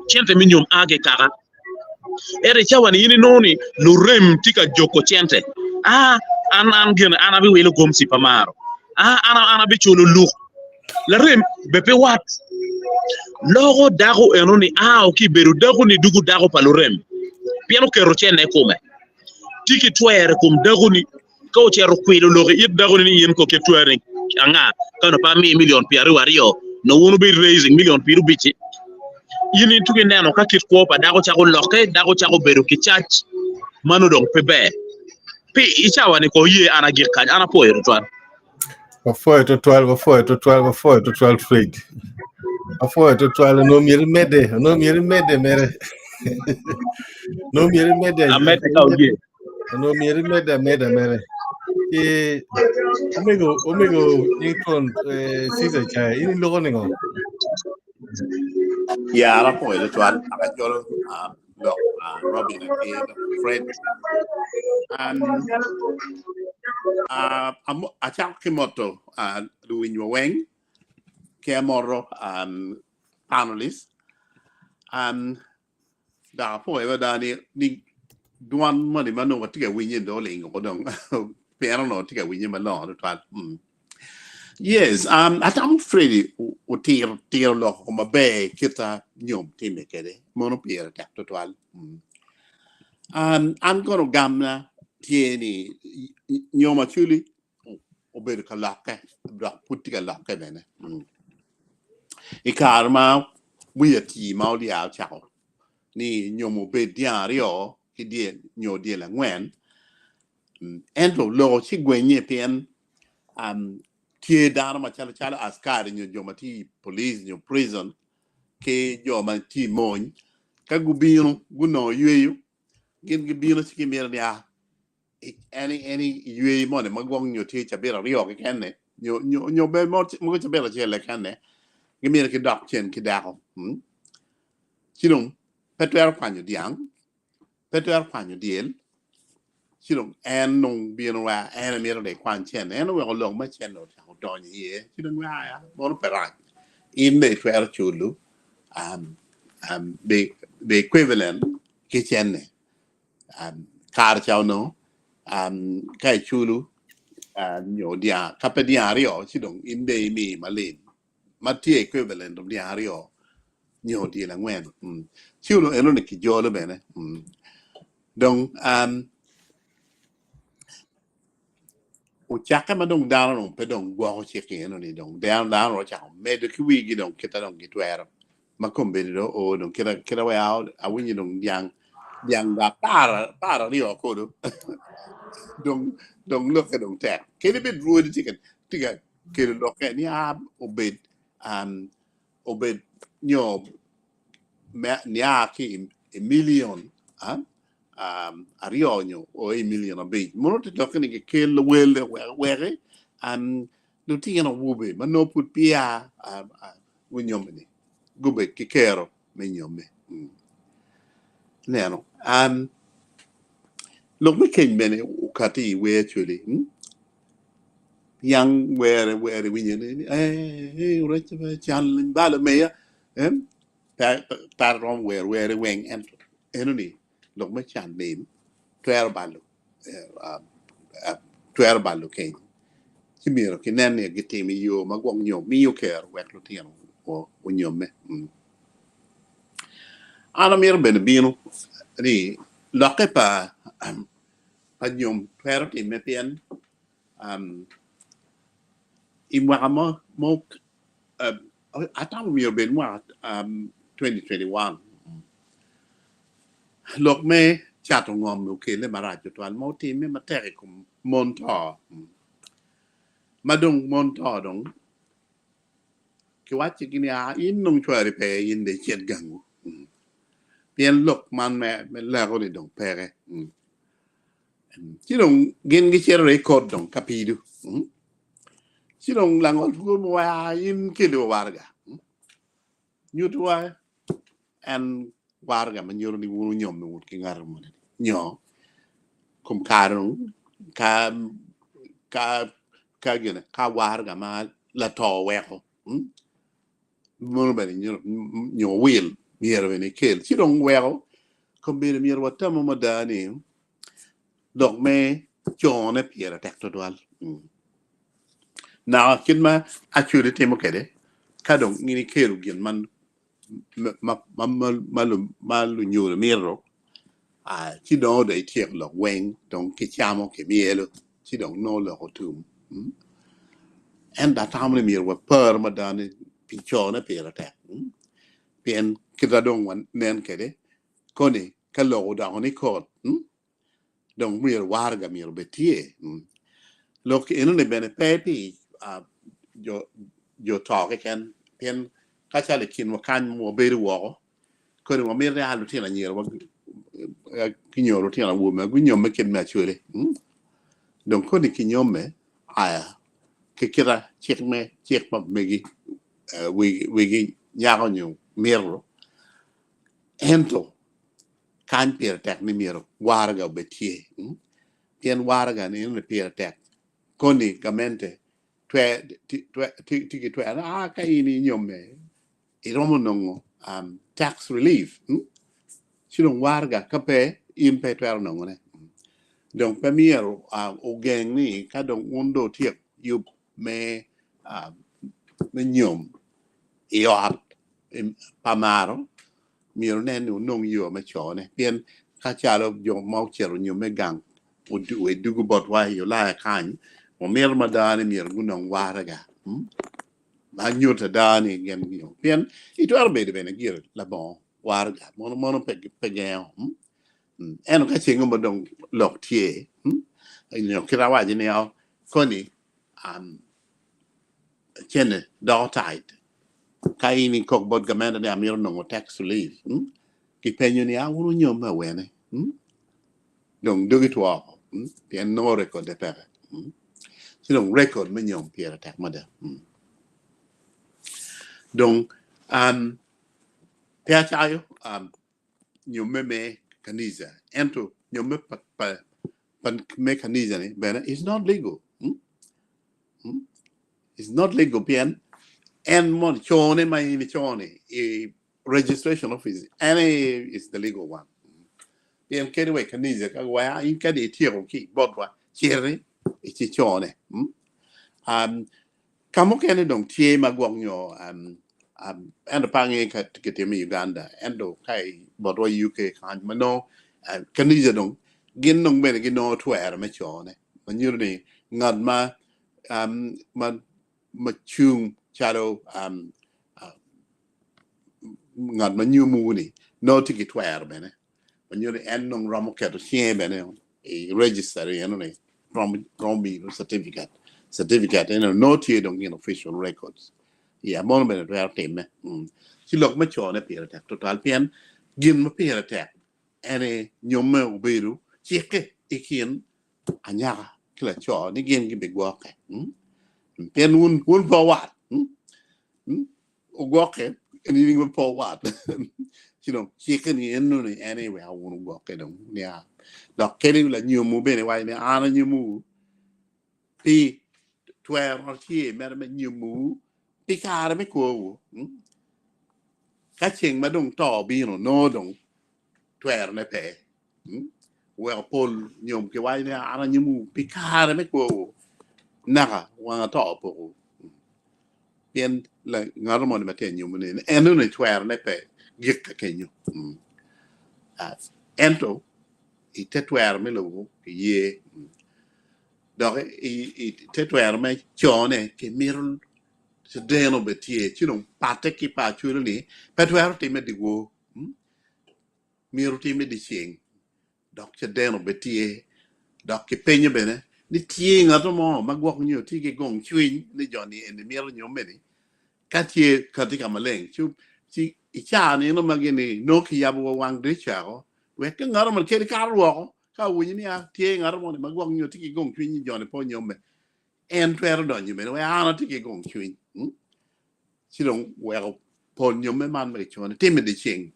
cente me nyom a ki i kaka. Ento i cawa-ni in inongo ni lurem tye ka joko cente. Aa, an an gin an abiwilo gomci pa maro. Aa, an an abiculo luk. Larem be pe wat. Loko dako eno ni ao ki bedo dako ni dugu dako pa lurem pien oketo cene i kome. Tye ki twero i kom dako ni ka ocito okwilo lok i it dako ni ni in ko kit twero ni anga ka onongo pe amiyi milion pyeraryo aryo nongo wun wubed raising milion pyerabic-ci. In ituko ineno ka kit kwo pa dako cako lokke, dako cako bedo ki cac mano dong pe ber. Pi i cawa ni ko ye an agik kany, an apwoyo tutwal. Wapwoyo twatwal, wapwoyo twatwal, wapwoyo twatwal Fred. Wapwoyo twatwal, onongo myero imedde, onongo myero imedde mere. Onongo myero imedde. Amedde ka oye. Onongo myero imedde ameda mere. Ki omego, omego nying twon eh, Caesar ca, in iloko ningo? Ya, an apwoyo twatwal, akacolo ah, lok pa Robin ki Fred. An uh, acako ki moto uh, luwinywa weng ki amoto um, panelist. Um, dok apwoyo ada ni, ni dwan moni ma nongo watye ka winye dong olingo ko dong pien onongo tye ka winye malongo tutwal. Mm. Yes, um, atamo Freddy otiro tiro lok ko maber kita nyom time kede mono pire tek tutwal. Mm. Um, an kono gamna tye ni nyom aculi obedo ka lokke dok pud tye ka lokke bene. Mm. I kare ma wiye tii ma olya ocako ni nyom obed dyang aryo ki dyel nyo dyel angwen Ento loko ci gwenye pien um, tye dano macalo calo askari nyo jo ma tye i police nyo prison ki jo ma tye i mony ka gubino gunongo yweyo gin gibino ci gimito ni ah en en yweyo moni ma gwok nyo tye cabit aryo keken-ni nyo nyo nyo bene mogo cabit acel keken-ni gimito gidok cen ki dako mm? Ci dong pe twero kwanyo dyang pe twero kwanyo dyel, ci dong en dong bino wa en emito ni ekwany cente, en oweko lok me cente ocako donyo iye, ci dong aya mono pe rac, in dong itwero culo um, um, the, the equivalent ki cente um, kare ca onongo um, ka iculo uh, nyo dyang ka pe dyang aryo ci dong in dong imi malim ma tye equivalent of dyang aryo nyo dyel angwen. Mm. Ci onongo enoni kijolo bene. Mm. Dong um, ocakke ma dong dano dong pe dong gwoko cik enoni dong dano dano dong ocako medo ki wigi dong kita dong gitwero ma kombeddi dong oo dong kita kita we awinyo dong dyang dyang dong apar apar aryo kodo dong dong lokke dong tek kadi bed rwodi tye ka tye ka kelo lokke ni a obed um, obed nyo nia ki i million um, aryo nyo o i million abic mono te lokke ni gikel wel weki um, lutino awobe ma nongo pud peya um, uh, gunyomme ni gubed ki kero me nyomme. Mm. Neno um, lok me keny bene okati i wer actually. Mm? Yang were were winyo ni eh eh orec can balo meya eh pe pe aromo wero were weng ento eno ni lok me can lim twero balo twero balo keny ci myero kinen ni gitimo i yo ma gwok nyo miyo kero wek lutino onyomme. An amito bene bino ni lokke pa pa nyom twero timme pien um, i mwaka mo, mo uh, atamo myero obed mwaka um, 2021 lok me cato ngom okelle marac tutwal ma otimme matek i kom mon to ma dong mon to dong kiwacci ni a in dong cwari pe in dong icit gangu pien lok man me leko-ni dong peke. Ci dong gin gicito i kot dong ka pido. Ci dong langol pur wa in keli wa waraga. Nyuto wa en waraga ma nyuto ni wun wunyomme wun ki ngat moni nyo kom kare dong ka ka ka gine ka waraga ma lato oweko. Mono bene nyo wil myero bene ikel. Ci dong weko kombeddi myero watamu mada ni lok me cone pire tek tutwal. Naka kit ma Acholi timo kwede, ka dong in ikelo gin ma ma ma ma ma lunyodo mito, ci nongo dong ityeko lok weng dong kicamo kimyelo ci dong nongo lok otum. Ento atamo ni myero wapar mada ni pi cone pire tek pien kit ma dong wanen kwede koni ka lok odoko ni kot dong myero waraga myero obed tye. Lok enoni bene pe pi jo jo to keken pien ka calo i kinwa kany ma wabedo woko koni wamito ni a lutino anyira wa ki nyo lutino awobe gunyome kit me acwele. Dong koni kinyomme aya ki kita cik me cik pa megi wegi nyako nyo mito ento Kany pire tek ni myero waraga obed tye pien waraga ni eno ni pire tek koni gamente tye ki twero aa ka in inyomme iromo nongo tax relief ci dong waraga ka pe in pe itwero nongone dong pe myero ogeng ni ka dong wun dong wutyek yub me nyom i ot pa maro myero nen ni wunong yo me cone, pien ka calo jo ma ocito nyomme gang edwogo botwa i Ulaya kany, wamito mada ni myero gunong waraga ma nyuto ada ni gin ginyomme, pien itwero bedo bene gire labongo waraga, mono pe gengo. Ento ka ceng mo dong lok tye, nyo kit awaco ni koni cene doko tight ka in ikok bot gamente ni amito nongo tax relief kipenyo ni a wun wunyomme awene dong dogi two oko pien nongo record-de peke ci dong record me nyom pire tek mada dong pe acayo nyomme me kanisa ento nyomme pa me kanisa ni bene is not legal. It's not legal pien en mon cone ma in icone i registration office en aye is the legal one. Pien kadi wa i kanisa ka wa in kadi ityeko ki botwa citi ici cone. Um, ka mukene dong tye ma gwok nyo um, um, ento pe angeyo ka kitimo i Uganda ento ka i botwa i UK kany ma nongo uh, kanisa dong gin dong bene ginongo twero me cone ma nyuto ni ngat ma um, ma ma cung calo um, uh, ngat ma nyomowu ni nongo tye ki twero bene ma nyuto ni en dong romo keto cinge bene i register eno ni romo romo miyo certificate certificate eno nongo tye dong in official records ya mono bene twero timme mm. Ci lok me cone pire tek tutwal pien gin ma pire tek ene nyomme obedo cikke i kin anyaka ki laco ni gin gibigwokke. Pien wun wun pe wuwat. Wugwokke nining ma pe wuwat? Ci dong cikke ni eno ni en aye weko wun wugwokke dong nia. Dok kadi lanyomwu bene waco ni an anyomowu pi twero tye mere me nyomowu pi kare me kwowu. Ka ceng ma dong to obino nongo dong twerone pe. Oweko pol nyom kiwaco ni an anyomowu pi kare me kwowu naka wang ato opoko pien ngat moni ma tye ka nyomo ni enoni twerone pe gik ka kenyo ento i te twero me lobo kiye dok i te twero me cone kimito deno bene tye ci dong patte ki pa acwalo ni pe twero timme dyewor. Myero otimme dyeceng, dok caden obed tye. Dok kipenyo bene ni tye ngat mo ma gwok nyo tye ki gong cwiny ni jo-ni eni mito nyomme-ni. Ka tye kati ka maleng, ci i caa nino magi ni nongo kiyabo wa wang dirica woko wek ka ngat mo kadi kato woko ka owinyo ni tye ngat mo ni ma gwok nyo tye ki gong cwiny ni jo-ni pe onyomme, en twero donyo bene wek an atye ki gong cwiny. Ci dong weko pol nyomme man ma kicone timme dyeceng,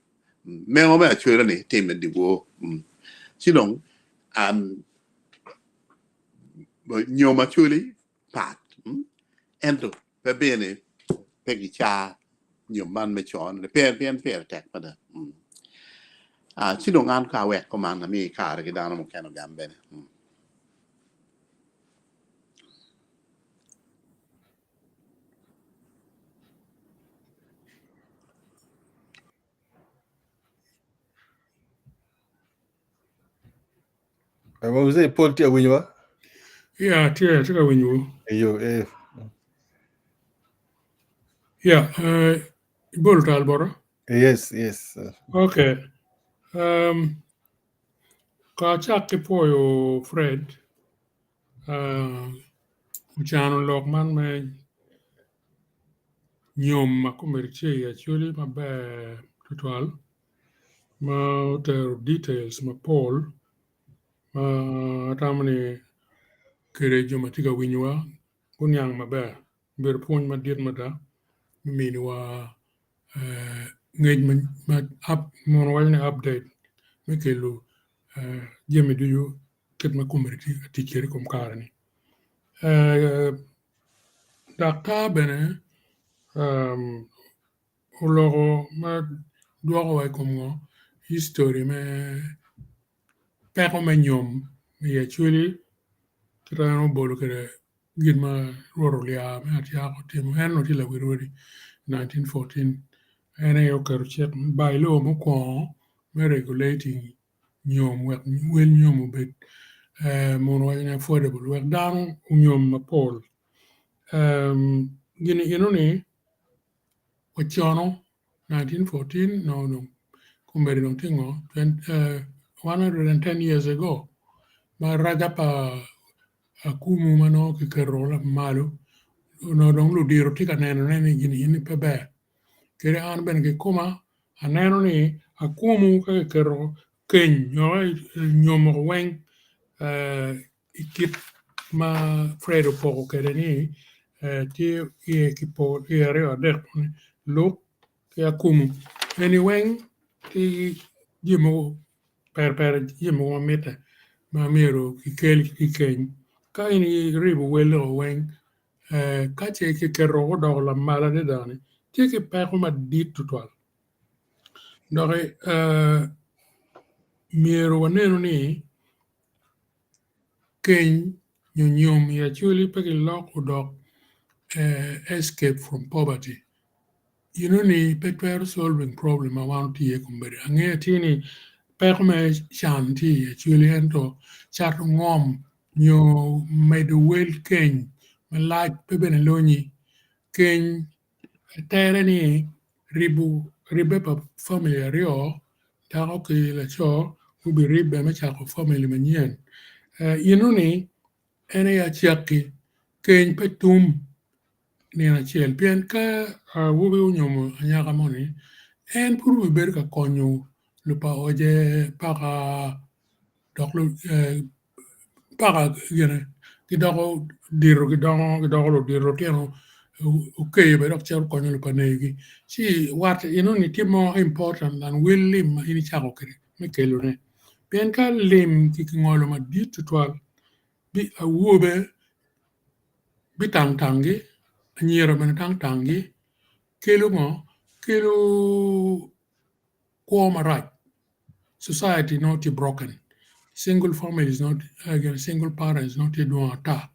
mengo me acwera-ni timme dyewor. Ci dong nyom acwali pat, ento pe bene pe gica nyom man me cone-ni pien pire tek mada. Ci dong an ka awek kuman ami kare ki dano mukene ogam bene. Mzee Paul tye awinyo wa? Yeah, tye, atye ka winyo. Eyo, eh. Yeah, ibolo tal bota? Yes. Okay. Ka acak ki pwoyo Fred, ocano lok man me nyom ma komiti tye i Acholi maber tutwal ma otero details mapol ma atamo ni kede jo ma tye ka winyowa guniang maber. Obedo pwony madit mada me miniwa ngec ma mono waco ni update me kelo jami ducu kit ma komiti tye ka tic kwede i kom kare-ni. Daktar bene oloko ma dwokowa i kom ngo history me peko me nyom i Acholi kit ma en obolo kwede gin ma Rwot olya me atyaka otimo en onongo tye lawil rwodi 1914 en aye oketo cik by law mukwongo me regulating nyom wek wel nyom obed mono waco ni affordable wek dano onyom mapol. Gini enoni ocono 1914 nongo dong kombeddi dong tye ngo 110 years ago ma raca pa akumu ma nongo kiketo malo onongo dong ludiro tye ka nenone ni gini eni pe ber. Kede an bene kikoma aneno ni akumu ka kiketo keny nyo nyomo weng i kit ma Fred opoko kwede ni tye iye ki iye aryo adek luk ki akumu eni weng ki jami mogo ber ber jami mogo ma mitte ma myero kikel ki keny ka in iribo wel-li weng ka ce kiketo odoko lamal adada-ni tye ki peko madit tutwal doki myero wanenu ni keny nyo nyom i Acholi pe kilok odok escape from poverty eno ni pe twero solving problem ma wan watye iye kombeddi angeyo atir ni peko me can tye i Acholi ento cato ngom nyo medo wel keny malac pe bene lonyi keny tere ni ribo ribbe pa famili aryo dako ki laco gubiribbe me cako famili manyen enoni en aye acakki keny pe tum nino acel pien ka awobi onyomo anyaka moni en pud obibedo ka konyo lupa oce paka dok paka gine gidoko dito gidongo gidoko ludito lutino okeyo bene dok cito konyo lupanegi ci wat enoni tye more important than wel lim ma in icako kwede me kelone pien ka lim kingolo madit tutwal awobe bitangtangi anyira bene tangtangi kelo ngo kelo kwo marac society nongo tye broken single families nongo single parents nongo tye dwong ata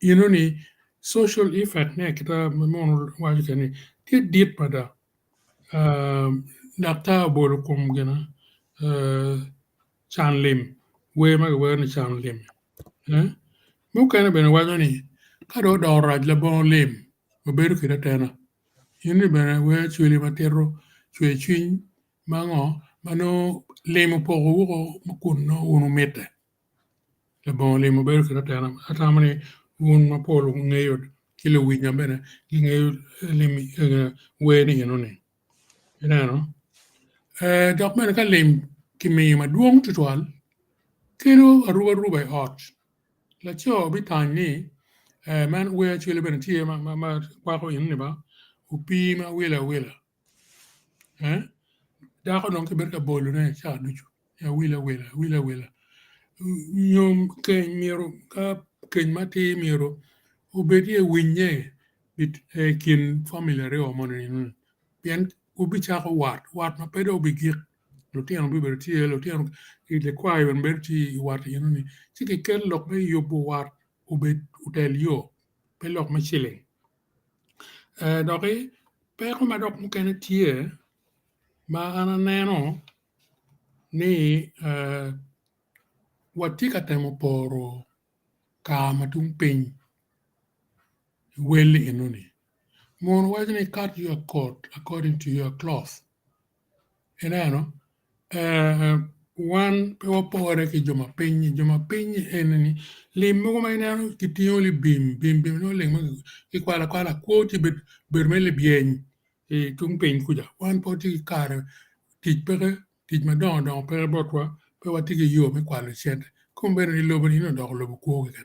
enoni social effect ne kita ma mono waco kwede ni tye dit mada daktar obolo kom gina can lim wer ma kiwero ni can lim mukene bene waco ni ka dong odoko rac labongo lim wabedo kwede atena Eni bene wer cwili ma tito cwer cwiny ma ngo ma nongo lim opoko woko kun nongo wun wumitte labongo lim wubedo kwede atena atamo ni wun mapol wungeyo ki luwinya bene gingeyo lim wer ni enoni ineno dok bene ka lim kimiyo madwong tutwal kelo arubaruba i ot. Laco bitany ni man wer acwele bene tye ma kwako eni ba opii ma awilo awila dako dong kibedo ka bolone cawa ducu ni awilo awila awilo awila nyo keny myero ka keny ma atir myero obed iye winye i kin famili aryo moni ni pien wubicako wat wat ma pe dong obigik. Lutino bibedo tye, lutino likwayo bene bedo tye i wat enoni ci kikel lok me yubo wat obed otel yo pe lok me ciling. Doki peko ma dok mukene tye ma an aneno ni. Watye ka temo poro kar ma tung piny i wel enoni. Muno waco ni cut your coat according to your cloth. Ineno? Wan pe wapore ki jo ma piny-nyi, jo ma piny-nyi eni-ni lim mogo ma ineno gitingo libim, bim bim nongo lim ma kikwalo akwala kwo tye bedo mere libyeny i tung piny kuca. Wan pe watye ki kare tic peke, tic madongo dongo peke botwa, pe watye ki yo me kwalo cente. Kombeddi ni lobo ni odoko lobo kwo keken.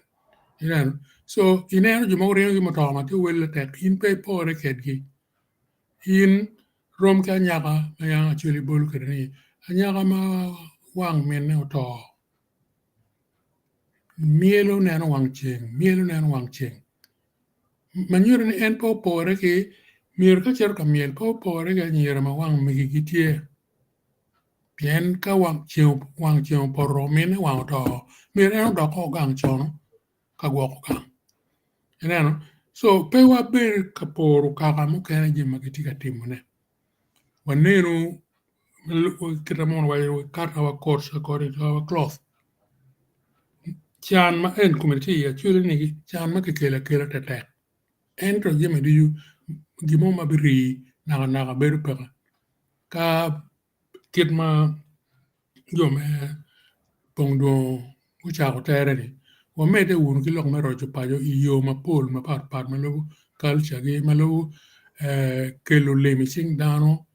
Ineno? So ineno jo mogo ringo ki mutoka ma tye wel tek, in pe ipore kedgi. In rom ki anyaka ma yam Acholi bolo kwede ni, anyaka ma wang minne oto, myelo neno wang ceng, myelo neno wang ceng. Ma nyuto ni en pe opore ki, myero ka cito ka myel pe opore ki anyira ma wang megi gitye. Pien ka wang ceng opoto minne wang oto, myero en odok kong gang cono ka gwoko gang. Ineno? So pe wabed ka poro kaka mukene jami ma gitye ka timone. Wanenu kit ma mono waco we cut our coats according to our cloth. Can ma en kome tye iye actually ni can ma kikelo akela tetek. Ento jami ducu gin mo ma birii naka naka bedo peke. Ka kit ma jo me pong dwongo gucako tere-ni, wamedde wunu ki lok me roco paco i yo mapol mapat pat ma lubo kalcagi, ma lubo kelo lim i cing dano,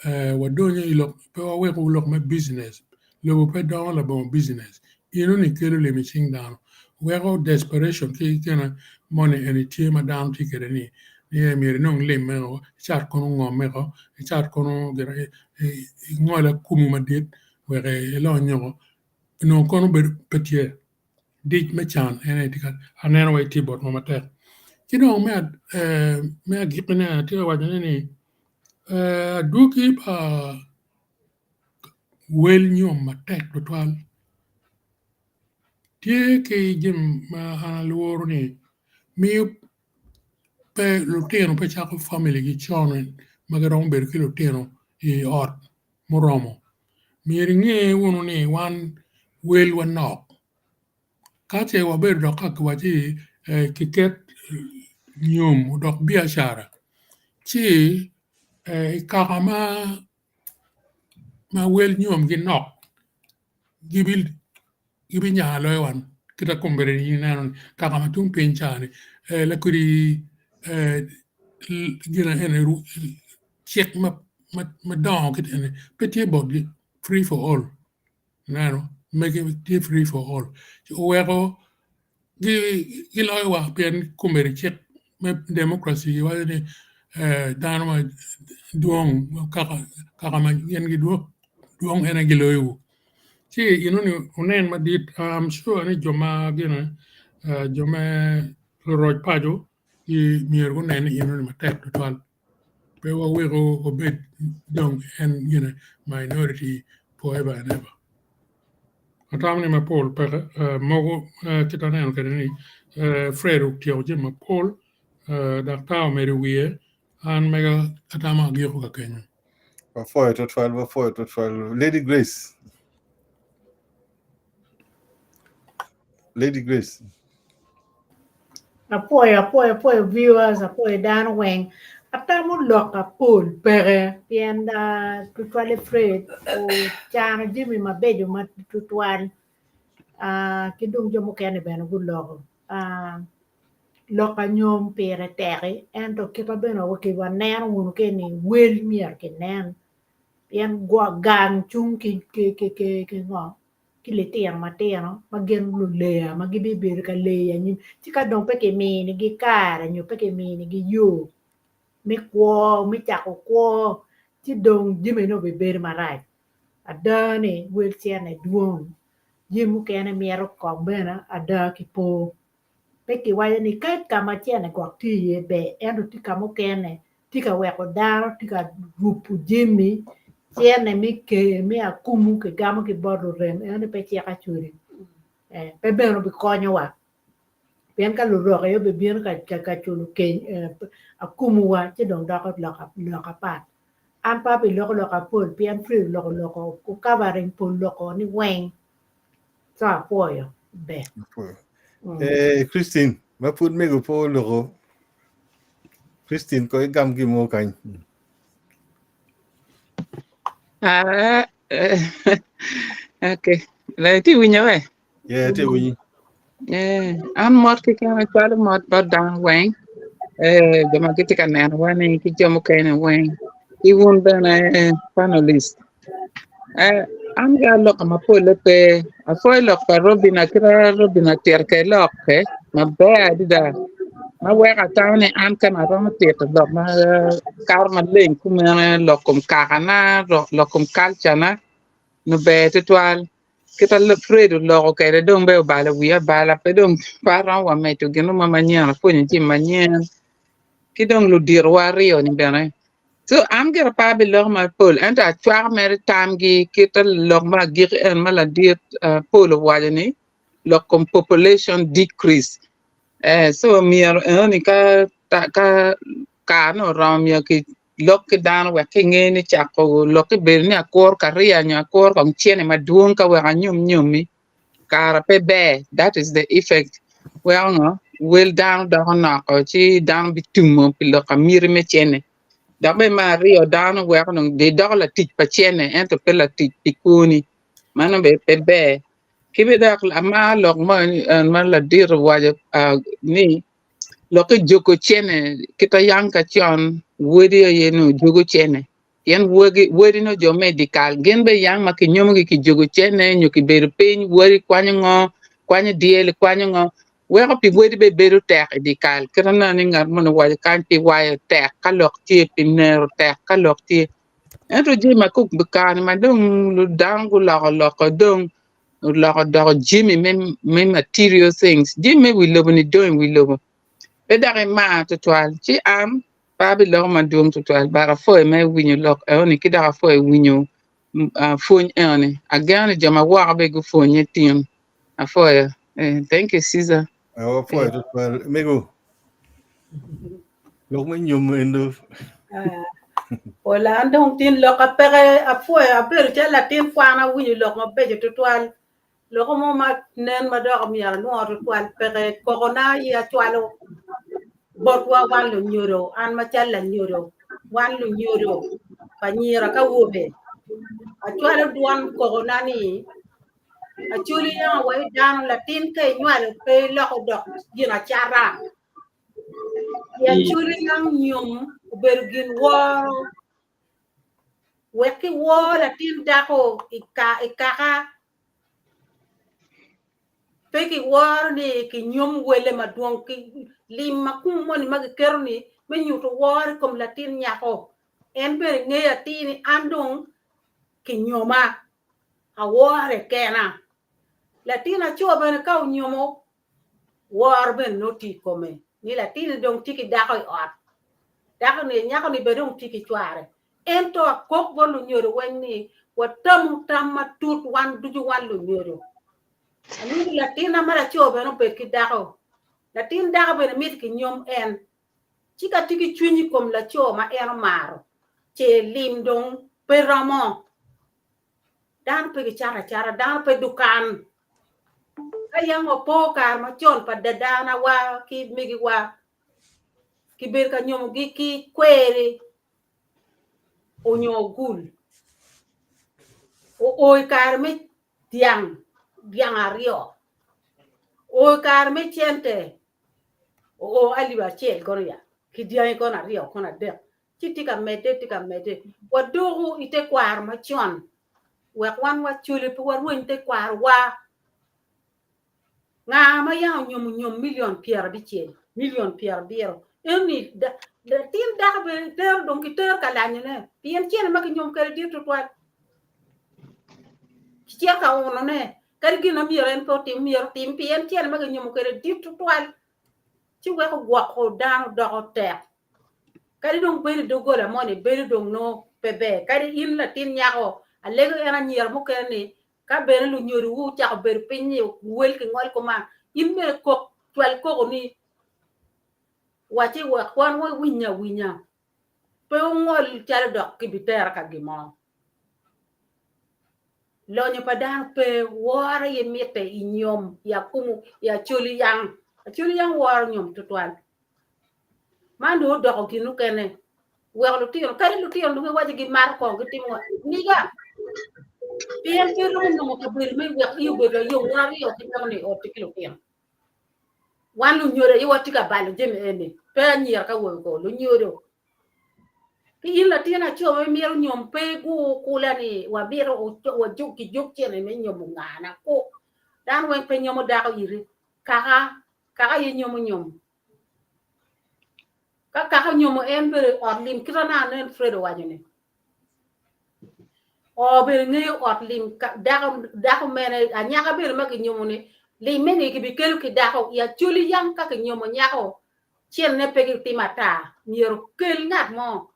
wadonyo i lok pe waweko lok me business, lobo pe dongo labongo business, enoni kelo lim i cing dano weko desperation ki kine moni eni tye ma dano tye kwede ni ni myero inong lim meno icat kono ngom meko icat kono ingol akumu madit wek ilony woko onongo kono bedo pe tye dic me can en aye tye ka aneno wai tye botwa matek ki dong me agikkine atye ka wacone ni adwogi pa wel nyom matek tutwal tye ki jami ma an alworo ni miyo pe lutino pe cako famili gi con ma giromo bedo ki lutino i ot muromo myero inge wunu ni wan welwa nok ka ce wabedo dok ka kiwacci kiket nyom odok biacara ci i kaka ma wel nyomgi nok gibinya loyo wan kit ma kombeddi in ineno ni kaka ma tung piny ca-ni lakodi gin eni cik madongo kit eni pe tye botgi free for all ineno mege tye free for all oweko giloyowa pien kombeddi cik me democracy giwaco ni dano madwong kaka ma gin gidwong en aye giloyowu ci enoni wunen madit I'm sure ni jo ma gine jo me luroc paco myero gunen enoni matek tutwal pe waweko obed dong en gine minority forever and ever. Atamo ni mapol peke mogo kit ma aneno kwede ni Fred otyeko jami mapol daktar omedo i wiye an mega atamo agiko ka kenyo. Wapwoyo twatwal, wapwoyo twatwal. Lady Grace. Lady Grace. Apwoyo, apwoyo, apwoyo viewers, apwoyo dano weng. Atamo lok apol peke pien uh, tutwale Fred ocano jami mabeco ma tutwal uh, ki dong jo mukene bene guloko. Uh, lok anyom pire teki ento kita bene waneno wunu keni wel myero kinen pien gang cung ki ki ki ki ki ngo ki litino matino ma gin luleya ma gibibedo ka leyo anyim ci ka dong pe kiminigi kare nyo pe kiminigi yo me kwo me cako kwo ci dong jamine obibedo marac ada ni wel cene dwong jami mukene mito kong bene ada ki po pe kiwaco ni ka ka ma cene gwok tye iye ber ento tye ka mukene tye ka weko dano tye ka rubo jami cene me ker me akumu kigamo ki bot lurem eno ni pe cik acwali pe bene obikonyowa pien ka lurok aye obibino ka culo keny akumuwa ci dong doko lok apat an pe abiloko lok apol pien Fred oloko loko covering pol loko ni weng. So apwoyo ber. Apwoyo. Eh, Christine, ma pud mego pe oloko. Christine, ko igam gin mo kany. Ah, eh, okay. Le ti winyo we? Yeah, ti winyi. Eh, an mot keken acwalo mot bot dano weng. Eh, jo ma gitye ka nenowa ni ki jo mukene weng. Ki wun bene eh, panelist. Eh, an ga lok mapole pe. Apwoyo lok pa Robin akita Robin atito ke lok ke maber adada. Ma weko atamo ni an kene aromo tito lok ma kato maleng kumene lok kom kakana, lok kom culture na nyo ber tutwal. Kita Fred oloko kwede dong bene obalo wiya abala pe dong pe aromo wa medo gin mo manyen apwonyo jami manyen ki dong luditowa aryo-ni bene. So an gira pe abiloko mapol ento acwako mere tamgi kita lok me agikki en ma ladit Paul owaco ni lok kom population decrease eh so myero enoni ka ka kare ni oromo myero ki lok ki dano wek ki nge ni cako lok ki bedo ni akur kariya nyo akur kong cene madwong ka wek anyom nyomi kara pe ber that is the effect weko ngo wel dano doko noko ci dano bitumo pi lok amiti me cene dok bene me aryo dano weko dong doko latic pa cene ento pe latic pi kwoni mano bene pe ber ki bene dok amaro lok mo ma ladit owaco ni Lokke jogo cene kita yang ka con wodi aye nongo jogo cene pien wegi wodi nongo jo me i dyekal gin bene yang ma kinyomogi kijogo cene nyo kibedo piny wodi kwanyo ngo kwanyo dyel kwanyo ngo weko pi wodi bene bedo tek i dyekal kit ma aneno ni ngat moni owaco kany pi wayo tek ka lok tye pi nero tek ka lok tye ento jami ma kare ma dong dano guloko loko dong oloko doko jami me material things, jami me wi lobo ni dong i wi lobo pe dok imar tutwal ci an pe abiloko madwong tutwal but apwoyo me winyo lok enoni ki dok apwoyo winyo pwony enoni ageno ni jo ma woko bene gupwonye tin apwoyo thank you Caesar. Apwoyo tutwal mego lok me nyom endo. Ola an dong tin lok apeke apwoyo abedo calo latin kwan awinyo lok mabeco tutwal loko mo ma nen ma dok myero anwo tutwal peke kokona aye acwalo botwa wan lunyodo an macalo lanyodo wan lunyodo pa nyira ki awobe acwalo dwon kokona ni Acholi yam wa i dano latin ka inywalo pe iloko dok gin acata. I Acholi yam nyom obedo gin woro wek kiwor latin dako i kaka pe kiworo ni kinyom wele madwong ki lim ma kum moni ma giketo ni me nyuto woro i kom latin nyako en bene ngeyo atir ni an dong kinyoma awore kena. Latin aco bene ka onyomo, woro bene nongo tye i kome ni latinni dong tye ki dako i ot. Dako-ni, nyako-ni bene dong tye ki cware. Ento akok bot lunyodo weng ni watamu tam matut wan ducu wan lunyodo. Amito latinna ma laco bene obed ki dako. Latin dako bene mito kinyom en. Ci ka tye ki cwiny i kom laco ma en omaro, ce lim dong pe romo. Dano pe gicato acata, dano pe dukan. Ka yam wapo kare macon pa dadanawa ki megiwa, kibedo ka nyomogi ki kweri onyo ogul. Oo i kare me dyang, dyang aryo. Oo i kare me cente, oo alip acel kono ya, ki dyangi kono aryo kono adek. Ci tye ka medde, tye ka medde. Wadoku i tekwaro macon wek wan wacole pe warweny tekwarowa. Nga ma yam onyomo nyom milion pyerabicel, milion pyerabiro? Eni latin dako bene tero dong kitero ka lanyone pien cene ma kinyomo kwede dit tutwal. Kicito ka unone kadi gin ma myero en pe otim myero otim pien cene ma kinyomo kwede dit tutwal ci weko gwoko dano doko tek. Kadi dong bedo i doggola moni bedo dong nongo pe ber. Kadi in latin nyako, alego en anyira mukene ni ka bene lunyodowu ocako bedo piny ni wel kingol kuman, in bene kok cwal kokoni wacci wek wan wawiny awinya. Pe wungol calo dok kibitera ka gin mo. Lonyo pa dano pe, woro aye mitte i nyom i akumu i Acholi yang. Acholi yang woro nyom tutwal. Man dong odoko gin mukene. Weko lutino, kadi lutino dong giwaco gimato kongo gitimo ngo, niga. Pien pe romo nongo kabedo me wek i obedo ayom wun aryo ki dako ni i ot ki lutino. Wan lunyodo aye watye ka balo jami eni, pe anyira ka awobe ko, lunyodo. Ki in latin aco ma imito nyom pe gu kula ni wamito wajuk kijuk cene me nyomo ngana ku. Dano weng pe nyomo dako iri. Kaka, kaka aye nyomo nyom. Ka kaka onyomo en bedo i ot lim kita na anen Fred owaco ni. O bene ngeyo ot lim dako dako mene anyaka bene ma kinyomo ni limme ni kibikelo ki dako i Acholi yang ka kinyomo nyako Cente pe gitimo ata, myero okel ngat mo,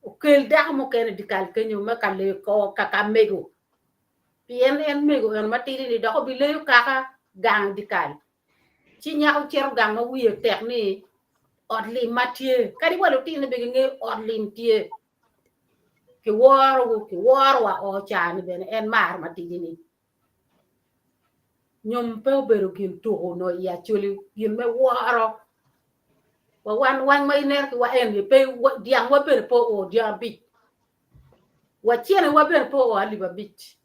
okel dako mukene i dyekal kenyo me ka leyo kor ka mego, pien en mego eno matidi-ni dok obileyo kaka gang i dyekal. Ci nyako cito gang ma wiye tek ni ot lim ma tye, kadi wa lutine bene gingeyo ot lim tye. Kiworo kiworo wa o ca-ni bene en maro matidi-ni. Nyom pe obedo gin tuko nyo i Acholi gin me woro wa wan wang ma ineno ki wa eni pe dyang wa bene pe oo dyang abic wa cene wa bene pe oo alip abic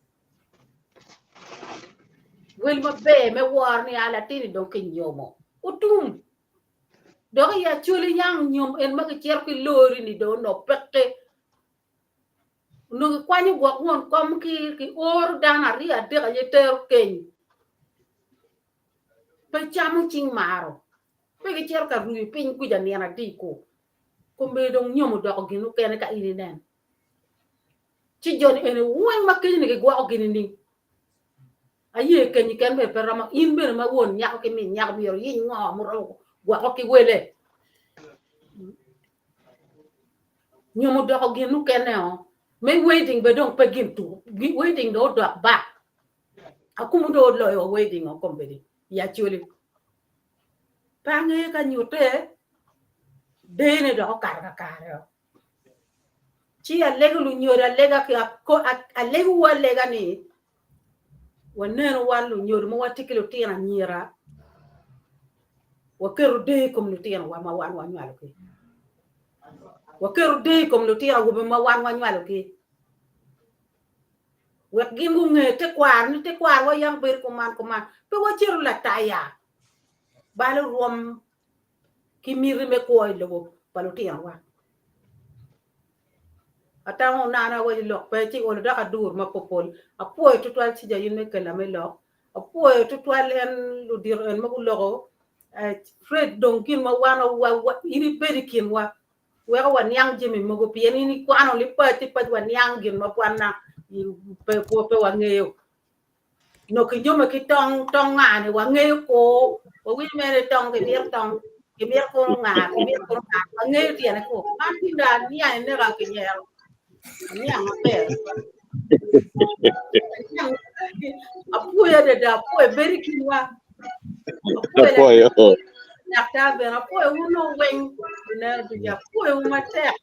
wel maber me woro ni a latini dong kinyomo otum dok i Acholi yang nyom en ma kicito ki lori ni dong onongo peke Onongo kikwanyo gwok won kom ki kioro dano aryo adek aye tero keny. Pe camo cing maro. Pe gicito ka ruyo piny kuca nino adi ku. Kombeddi dong nyom odoko gin mukene ka in inen. Ci joni eni weng ma kenyo ni gigwoko gi nining? Aye kenyi ken bene pe romo in bene ma won nyako ki min nyako myero iyiny ngo muromo gwoko ki wele. Nyom odoko gin mukene o me wedding be dong pe gin tuko wedding dong odok bak akumu dong oloyo wa wedding o kombeddi i Acholi pe angeyo ka nyute dene dok okato kakare o ci alego lunyodo alega ki alego wu alega ni wanenu wan lunyodo ma watye ki lutino anyira waketo deyo i kom lutinowa ma wan wanywalogi waketo deyo i kom lutino awobe ma wan wanywalogi wek gin gunge tekwaro ni tekwarowa yam bedo kuman kuman pe wacito lataya balo rwom ki miti me kwo i lobo pa lutinowa. Atamo onana awaco lok pe ci olo dok adur ma popol. Apwoyo tutwal ci ja in me kela me lok. Apwoyo tutwal en ludito en ma guloko. Fred dong gin ma wan in ibedo i kinwa weko waniang jami mogo pien in ikwano lipac lipac waniang gin ma kwanna pe wangeyo. Nyo kinyome ki tong, tong nga-ni wangeyo ko, wawinyo mere ni tong kimito tong, kimito kono nga, kimito kono nga, wangeyo tyene ko. An tinda aniang ineka kinyero, aniang maber. Aniang, apwoyo adada, apwoyo bedo i kinwa. Apwoyo. Daktar bene apwoyo wun weng, luneno ducu apwoyo wu matek.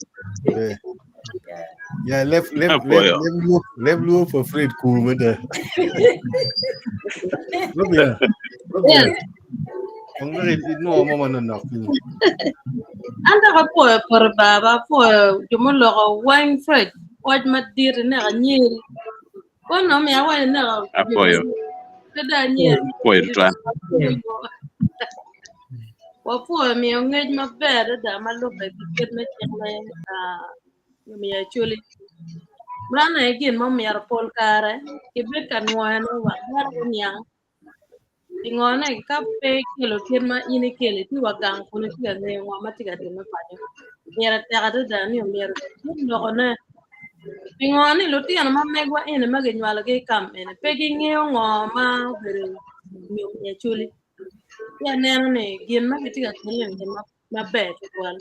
Yeah. Yeah, left, left, left, left, luo, left luo for Fred cool with the. Look here. Look here. Ang nari no mo man nok. An dok apwoyo poto baba, apwoyo jo muloko weng Fred, pwoc madit ineko anyeri. Kono omiyo awaco ineko Apwoyo. Pe dong anyeri. Apwoyo tutwal. Wapwoyo miyo ngec maber adada ma lubbe ki kit me cik me miyo Acholi. Man aye gin ma omyero pol kare kibed ka nwoyone wek dano guniang pingo ne ka pe ikelo kit ma in ikelo itye wa gang kun itye ka ngeyo ngo ma tye ka timme paco. Pire tek adada ni omyero kibed lokone. Pingo ni lutino ma megwa eni ma ginywalogi i kam eni pe gingeyo ngo ma obedo nyom i Acholi. Ci aneno ni gin ma gitye ka kelone gin maber tutwal.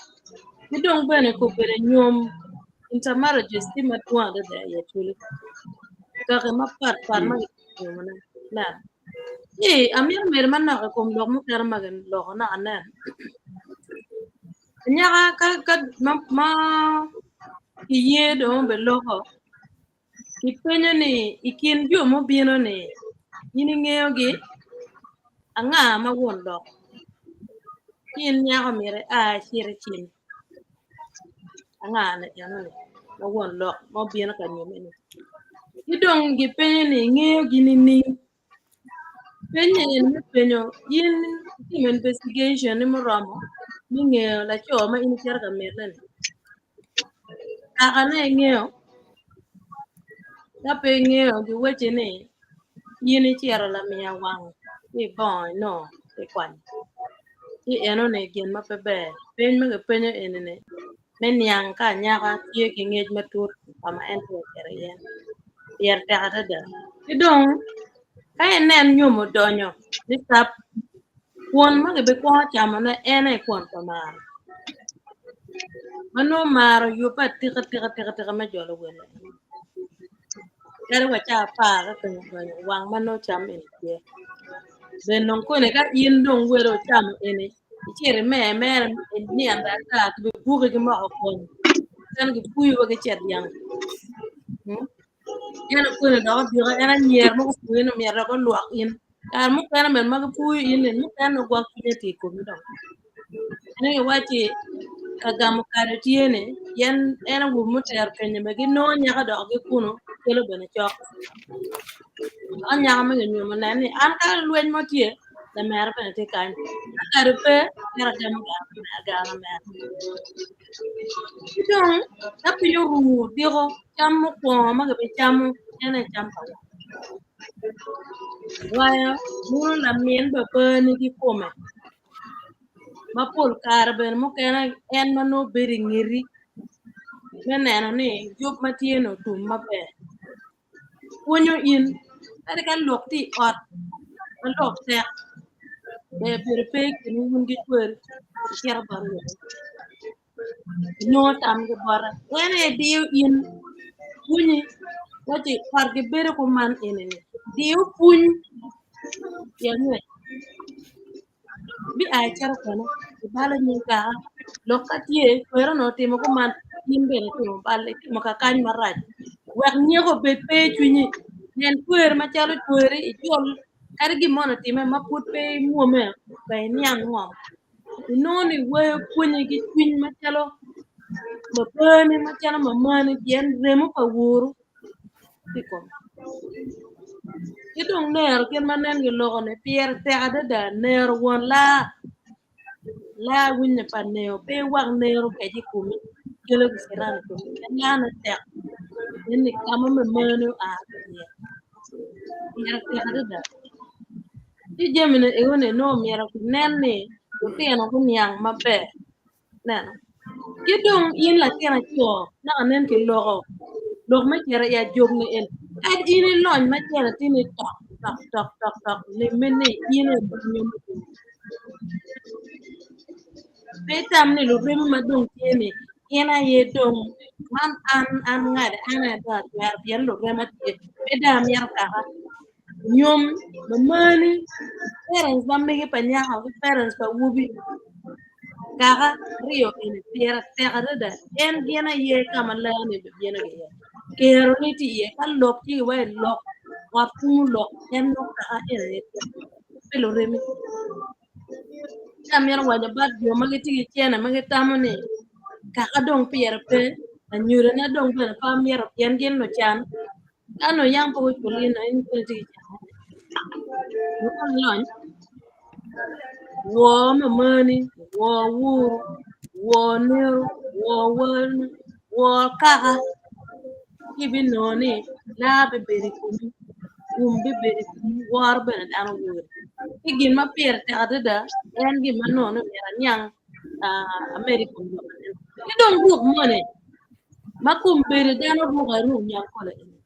Ki dong bene kobedo nyom intermarriages tye madwong adada i Acholi. Kaki mapatpat ma gitye ka nyomone. Nen. Ci amito medo manok i kom lok mukene ma giloko naka nen. Anyaka ka, ka ma, ma kiye dong obeloko. Kipenyo ni i kin jo mubino ni in ingeyogi? Anga ma won lok? Ci in nyako myero ia icit icim. Anga ni enoni ma won lok ma obino ka nyomi-ni? Ki dong gipenyo ni ingeyogi nining? Penye en me penyo in itimo investigation ni muromo me ngeyo laco ma in icito ka mite-ni. Kakane ingeyo, ka pe ingeyo giwacci ni in icito lamiya wang ci ibongo inongo ikwanyo. Ci enoni gin ma pe ber. Peny ma kipenyo eni-ni me niang ka anyaka tye ki ngec matut ka ma en tye ka cito iye pire tek adada. Ki dong ka inen nyom odonyo nicap kwon ma kibikwongo camone en aye kwon pa maro ma nongo maro oyubbe atika tika tika tika me jolo wele kadi wa caa apar ka keny odonyo wang ma nongo cam eni tye. Bene dong koni ka in dong wele ocamo eni icito imer mere iniang ata kibibuki ki moko kwon ento kipuyo wa ki cet dyang. Ento koni dok odiko en anyer mogo opuyi ni myero dok olwok in kare mukene bene ma gipuyo in ni mukene nongo gwok cwinye tye i komi dong. En aye iwacci ka gamo kado tye ni pien en awobi mutero kenyo bene ginongo nyako dok ki kunu kelo bene cok. Dok anyaka ma kinyomo neno ni an ka lweny mo tye lamera bene tye kany ka kado pe myero agamo gar lamera. Ki dong ka piny oru odiko cam mukwongo ma kibicamo en aye cam pa wang. Royo muno lamin babani kikome ma pol kare bene mukene en ma nongo bedo i ngeti me neno ni yub ma tye-ni otum maber. Pwonyo in kadi ka lok tye i ot ma lok tek ber bedo pe i kinwu wun ki cweri icito bot rwot inongo tamgi bote en aye diyo in pwonyi waci otgi bedo kuman eni-ni diyo pwony pien ni bia icito kwene ibalo nying kaka lok ka tye kweri onongo otimo kuman in bene itimo bal itimo kakany marac wek nyeko obed pe i cwinyi nen kweri macalo cweri ijol kadi gin moni otime ma pud pe imwome pe iniang ngo inongo ni wayo pwonye ki cwiny macalo babani macalo mamani pien remo pa woru tye i kome. Ki dong nero kit ma nen giloko ni pire tek adada nero won laa laa winyo pa neo pe iwak nero kec i komi kelo kiciran i komi pien laa-ne tek pien ni ka ma mamani oa ki iye pire tek adada. Ci jami-ni enoni nongo myero kinen ni lutino guniang maber Neno. Ki dong in latin aco naka nen kiloko lok me cito i ajog ni en kadi in ilony ma cene tye ni tok tok tok tok tok limme ni in aye nyomo pe itam ni luremi ma dong tye ni in aye dong man an an ngade an aye dong atwero pien lurema tye pe dong amito kaka nyom mamani parents ma mege pa nyako ki parents pa awobi kaka aryo eni pire tek adada en gin aye ka ma ler-ni bibino iye keroni tye iye ka lok tye wa i lok ot kumo lok en nongo kaka en aye pi luremi ci amito waco bot jo ma gitye ki cene ma gitamo ni kaka dong pire pe anyodana dong bene pe amito pien gin lucan Ka onongo yam pe guculo in in koni itye ki cente nongo ilony wor mamani, wor wuru, wor nero, wor wani, wor kaka ci ibinongo ni laa bibedo i komi, gum bibedo i komi, woro bene dano wori. Ci gin ma pire tek adada en gin ma nongo ni myero aniang amedo i kom lok eni. Ki dong ruk moni ma kombeddi dano ruko aruk nyangkole eni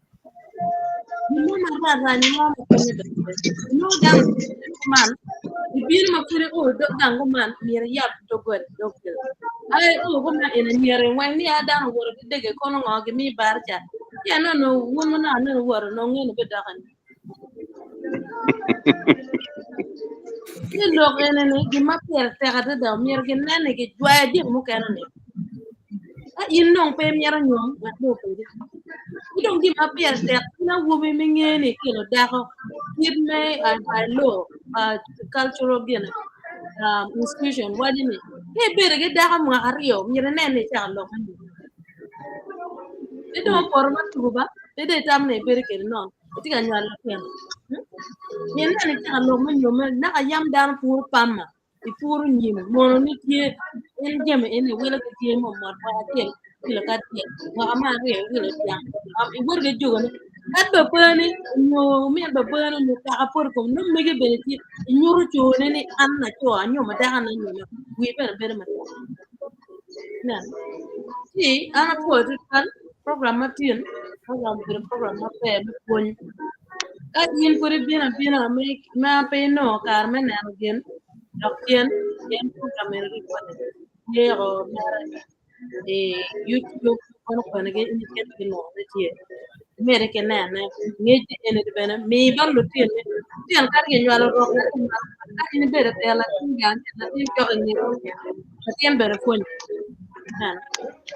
gin mo marac mo ma konyo bene pe inongo dano kuman ibino ma pud io dog gang kuman myero iyab doggola doggola ai io kuman eni anyira weng ni a dano owoto ki dege kono ngo gimiyi baraca ci aneno wun ma nongo aneno wuwoto onongo ngene bidok eni Ci lok eni-ni gin ma pire tek adada myero ginen ni gijwayo jami mukene-ni. Ka in dong pe imito nyom, wek dong obedi. Ki dong gin ma pire tek in awobi me nge ni ikelo dako kit me by law cultural gine institution waco ni ka ibedo ki dako mwaka aryo myero inen ni icako lok me nyom. Pe dong opoto me tuko ba pe dong itamo ni ibedo kwede nono itye ka nywalo lutino. Myero inen ni icako lok me nyomme naka yam dano puro pama ipuro nyim mono ni tye en jami eni iwilo ki tye mo mot mwaka acel kilo ka acel mwaka me aryo iwilo dyang iwoto ki jogone kad ba peni nyo min ba peni nyo kaka poto kom nongo mege bene tye inyuto cone ni an laco anyomo dakona anyomo wii bene bedo matek nen ci an apwoyo tutwal program ma tin program obedo program maber me pwony Ka in pud ibino abina ma pe inongo kare me neno gin dok cen, pien program meno tye o mere i YouTube kono kwenigi in icito ki nongone tye imede ki nene ngec eni bene mii bot lutini lutino kadi kinywalo rok ka in ibedo telo latin gang latin cok ingeti latin bene pwonyo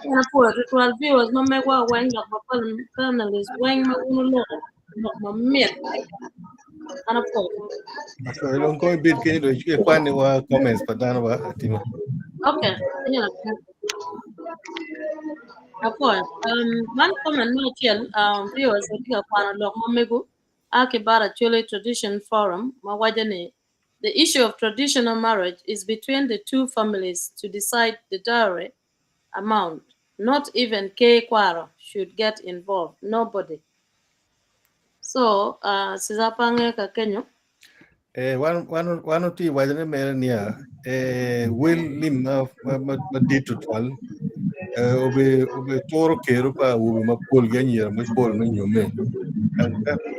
En apwoyo tutwal viewers ma megwa weng dok ma panelists weng ma wun wuloko lok mamit an apwoyo. Apwoyo dong kong ibed kenyo dong ikwan ni wa comments pa dano ba atima. Okay, yeah. Apwoyo. Man comment me acel viewers atye ka kwano lok ma mego a ki bot Acholi Tradition Forum ma waco ni The issue of traditional marriage is between the two families to decide the dowry amount. Not even K Kwaro should get involved. Nobody. So, Sizapange ka kenyo. Eh, wan wan wan oti waco ni mere niya eh, wel lim ma ma ma madit tutwal eh, obe obe turo kero pa awobe mapol ki anyira mapol me nyomme.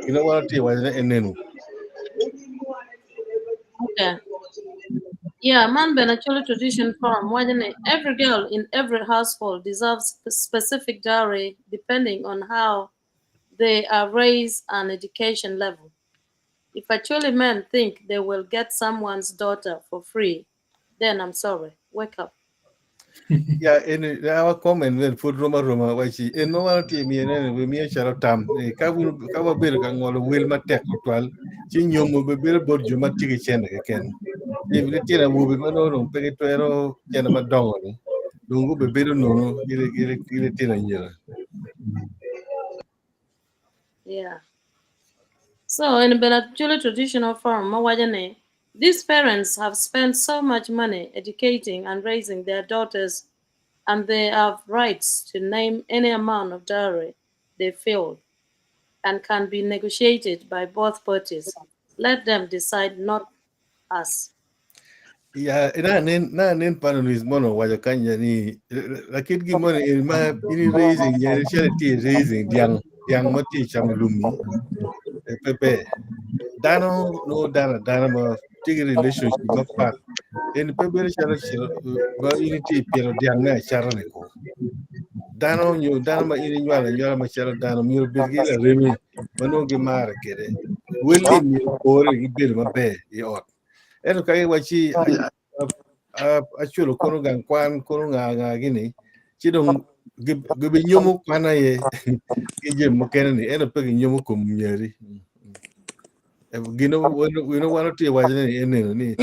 Gin ma wan oti waco ni enenu. Okay. Yeah, man bene Acholi Tradition Forum waco ni every girl in every household deserves specific dowry depending on how they are raised and education level. If Acholi men think they will get someone's daughter for free, then I'm sorry. Wake up. Ya en awa comment men pud rom aroma waci en ma wan otye miye nene we miye calo tam eh, ka wun ka wabedo ka ngolo wel matek tutwal ci nyomo be bedo bot jo ma tye ki cene keken ni litino awobe ma nongo dong pe gitwero cene madongo ni dong gube bedo nono gi litino anyira. Yeah. So in Benachuli traditional forum, ma waco ni, these parents have spent so much money educating and raising their daughters and they have rights to name any amount of dowry they feel and can be negotiated by both parties. Let them decide, not us. Ya, na nen na nen panelist mono waco kanya ni lakit gi mono in ma in raising ya calo tye raising dyang dyang ma tye camo lumi pe ber dano nongo dano adana ma tye ki relationship mapat en pe bedo calo ma in itye pito dyang me acata ni ko dano nyo dano ma in inywalo anywala macalo dano myero obed ki laremi ma nongo gimare kwede welgi myero opore gibedo maber i ot ento ka giwacci aculo kono gang kwan kono nga nga gini ci dong gibinyomo kwan aye ki jami mukene ni ento pe ginyomo kom nyeri gino gino wan otye waco ni en neno ni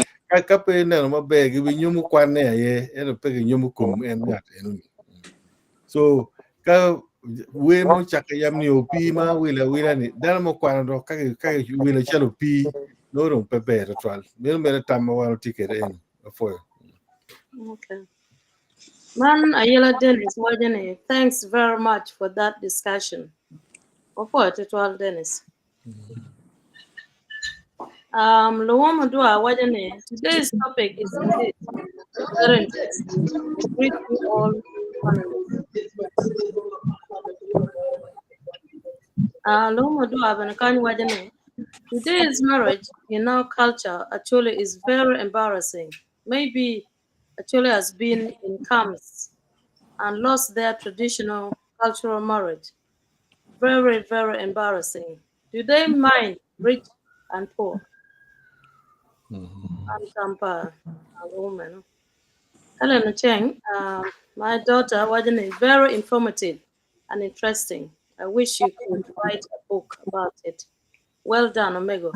ka pe ineno maber gibinyomo kwanne aye ento pe ginyomo kom en ngat enoni so ka wer mo cake yam ni opii ma awilo awila ni dano mo kwano dok ka giwilo calo opii nongo dong pe ber tutwal meno mere tam ma wan watye kwede eni apwoyo. Okay. Man Ayela Dennis waco ni thanks very much for that discussion. Wapwoyo tutwal Dennis. Luwom Odwa waco ni today's topic is indeed very interesting. I greet you all panelists. Luwom Odwa bene kany waco ni today's marriage in our culture actually is very embarrassing. Maybe actually has been in camps and lost their traditional cultural marriage. Very, very embarrassing. Do they mind rich and poor? I'm Tampa, a woman. Helen Cheng, my daughter, Wajani, very informative and interesting. I wish you could write a book about it. Well done, Omego.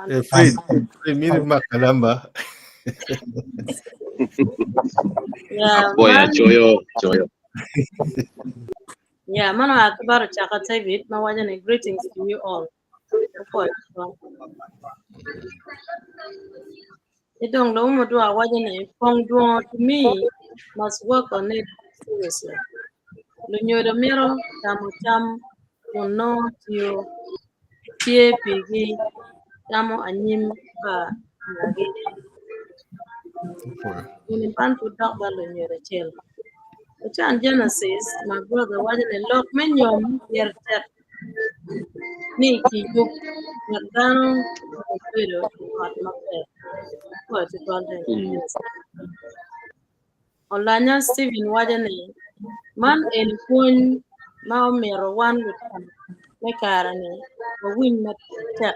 Eh, Fred, Fred, miri makalamba. Yeah, Boy, man. choyo, choyo. Yeah, man, akibaro chaka David. Mawajani, greetings to you all. Idong lo umu dwa wajani, pong duo to me must work on it seriously. Lunyodo miro tamo tam kun nongo tiyo tye pigi tamo anyim pa ngagi. Gini pan pud dok ba lunyodo acel. Ochan Genesis, my brother wajani lok me nyom yer tek ni kiyub wek dano obedo i ot maber. Apwoyo tutwal Genesis. Olanya Stephen waco ni man eni pwony ma omito wan lutino me kare-ni wawiny matek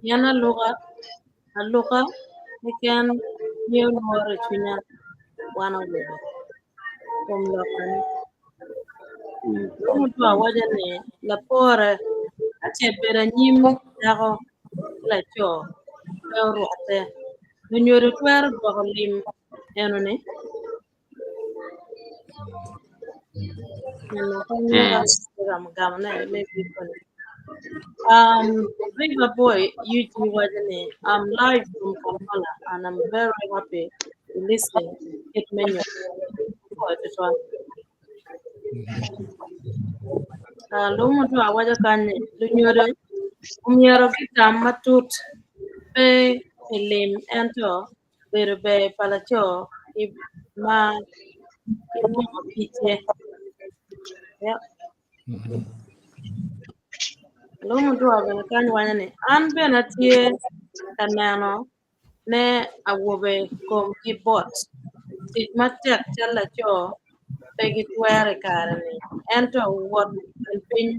pien aluka keken miyo lworo i cwinya wan awobe kom lok eni. Mutua waco ni lapore ka ce bedo anyim dako ki laco pe orwatte, lunyodo twero dwoko lim eno-ni? River Boy UG waco ni I'm live from Kampala and I'm very happy to listen kit me nyom. Apwoyo tutwal. Lumo dong awaco kany ni lunyodo omyero gitam matut pe pi lim ento bedo ber pa laco ki ma ki moko kicce. Yep. Lumo dong bene kany waco ni an bene atye ka neno ne awobe komgi bot. Tic matek cal laco pe gitwero i kare-ni ento wot i piny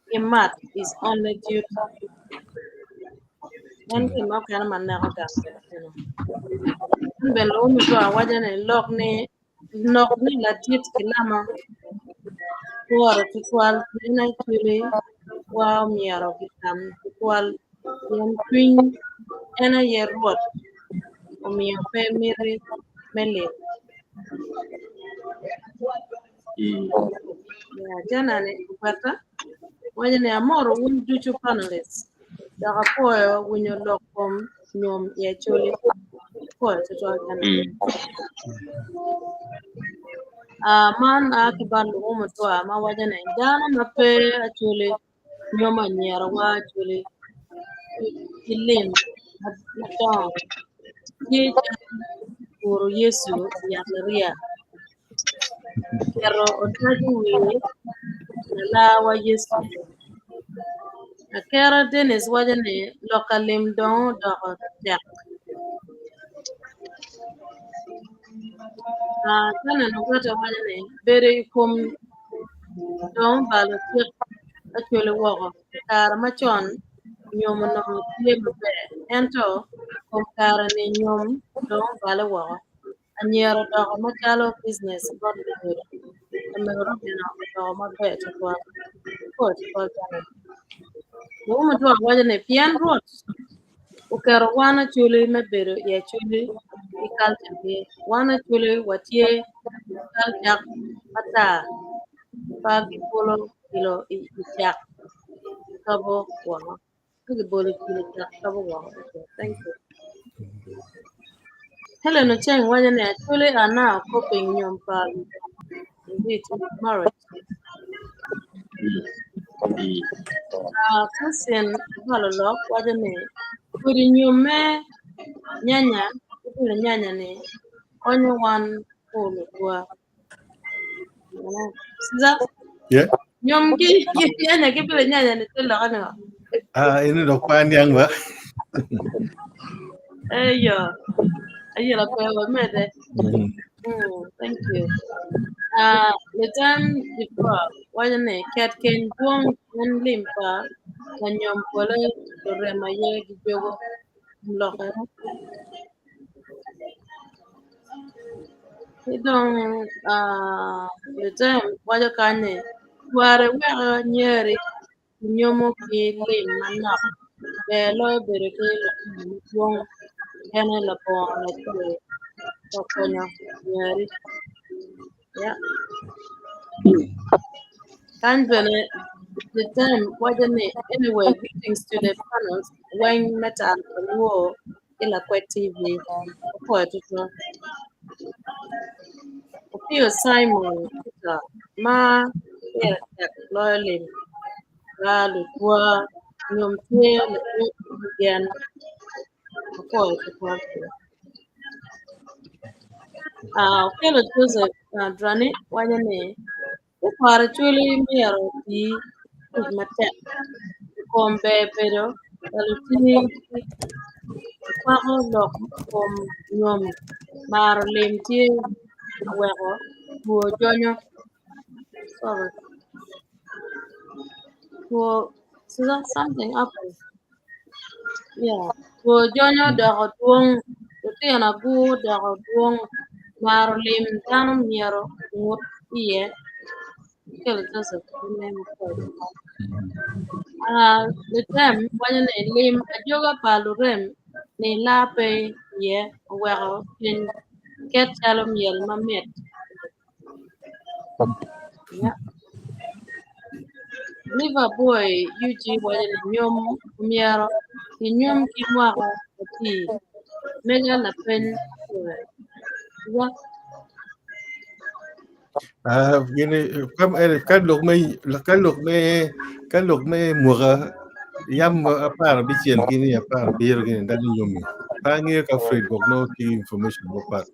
ki mat is only duty. En gin mo kene ma neko gang bene eno. En bene lubo mi dong awaco ni lok ni lok ni ladit kilama pworo tutwal pien actually wa omyero gitam tutwal pien cwiny en aye Rwot omiyo pe miti me lim. Yeah, jana ni ogweta waco ni amoro wun ducu panelists dok apwoyo winyo lok kom nyom i Acholi. Apwoyo tutwal jana. Ah, man a ki bot lumu mutwa ma waco ni dano ma pe Acholi nyomo anyira wa Acholi ki lim madongo tye calo guro Yecu i yat ariya keto otac i wiye lalar wa Yecu. Akera Dennis waco ni lok ka lim dong odoko tek. Ah, ka neno Ogwete waco ni bedo i kom dong obalo cik Acholi woko. I kare macon nyom onongo tye maber ento kom kare-ni nyom dong obale woko. Anyira odoko macalo business bot lunyodo. Lamego Robina odoko maber tutwal. Apwoyo tutwal jami. Lugo mutwa waco ni pien Rwot oketo wan Acholi me bedo i Acholi ki kalcagi, wan Acholi watye cal cak matar pa gibolo kilo i cak tobo woko. Ka gibolo kilo i cak tobo woko. Okay, thank you. Helen Ocheng waco ni Acholi are now copying nyom pa indeed marriage. Christian Valolok waco ni kodi nyom me nyanya ki bilo nyanya ni konyo wan polo twa. Siza Yeah. nyom ki nyanya ki bilo nyanya ni te loka ni Ah, ini dok pa niang ba? Eyo. Ayo la pe wa mede. Thank you. Litan Dipra waco ni ket keny dwong en lim pa lanyom pole lurem aye gijogo loke. Ki dong Litan waco kany ni Tekwaro weko nyeri kinyomo ki lim manok ber loyo bedo ki lutino madwong kene labongo laco ka konyo nyeri. Yeah. Kany bene the time waco ni anyway greetings to the panels weng me tal pa luo ki Lakwed TV. Opwoyo tutwal. Opio Simon Peter ma pire tek loyo lim pa lutwa nyom tye lanyut me gen. Apwoyo tutwal. Ah, Okello Joseph Drani waco ni Tekwaro Acholi myero oti tic matek i kom ber bedo pa lutinigi kwako lok kom nyom, maro lim tye ka weko two jonyo. Sorry. Two, something happened. Yeah. Two jonyo doko dwong, lutino agur doko dwong, maro lim dano myero ongut iye. Kelo Joseph Ah, lutem waco ni lim ajoga pa lurem ni laa pe iye oweko piny ket calo myel mamit. Yeah. Liver boy UG waco ni nyom omyero kinyom ki mwaka ati mega lapeny apoya. Yeah. Ah, gini ka lok me ka lok me ka lok me mwaka yam 16 gini 70 gini dano nyomi. Pe angeyo ka Fred gwok nongo tye ki information mapat.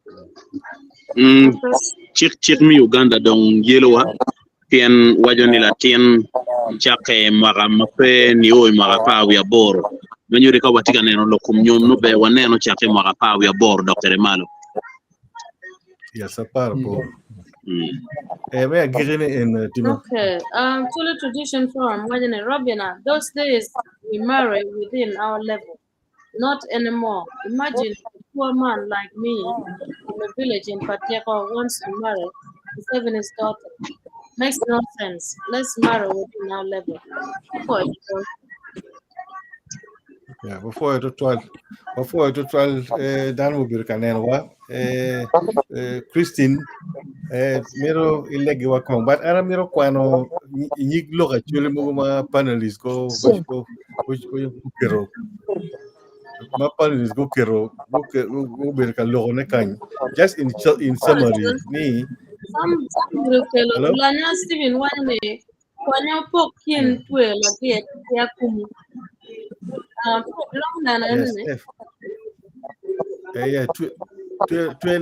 Cik cik me Uganda dong yelowa pien waco ni latin cakke mwaka ma pe nio i mwaka 18 ma nyuto ka watye ka neno lok kom nyom nongo ber waneno cakke i mwaka 18 dok kwede malo. Yes, 18. Eh, me agikki ni en Timo. Okay. Tulu Tradition Forum waco ni Robina, those days we marry within our level. Not anymore. Imagine a poor man like me from a village in Pateko wants to marry his seventh daughter. Makes no sense. Let's marry within our level. Before Yeah, before tutwal before tutwal eh, dano obedo ka nenowa eh, eh, Christine eh, mito ilegiwa kong but an amito kwano nyig lok acholi mogo ma panelists go go go guketo ma panelists guketo gubedo ka lokone kany just in summary ni Some some Hello? Lanya Stephen waco ni konya opok kin twe lagit ki akumu. Long neno Yes, ni F. Yeah, twe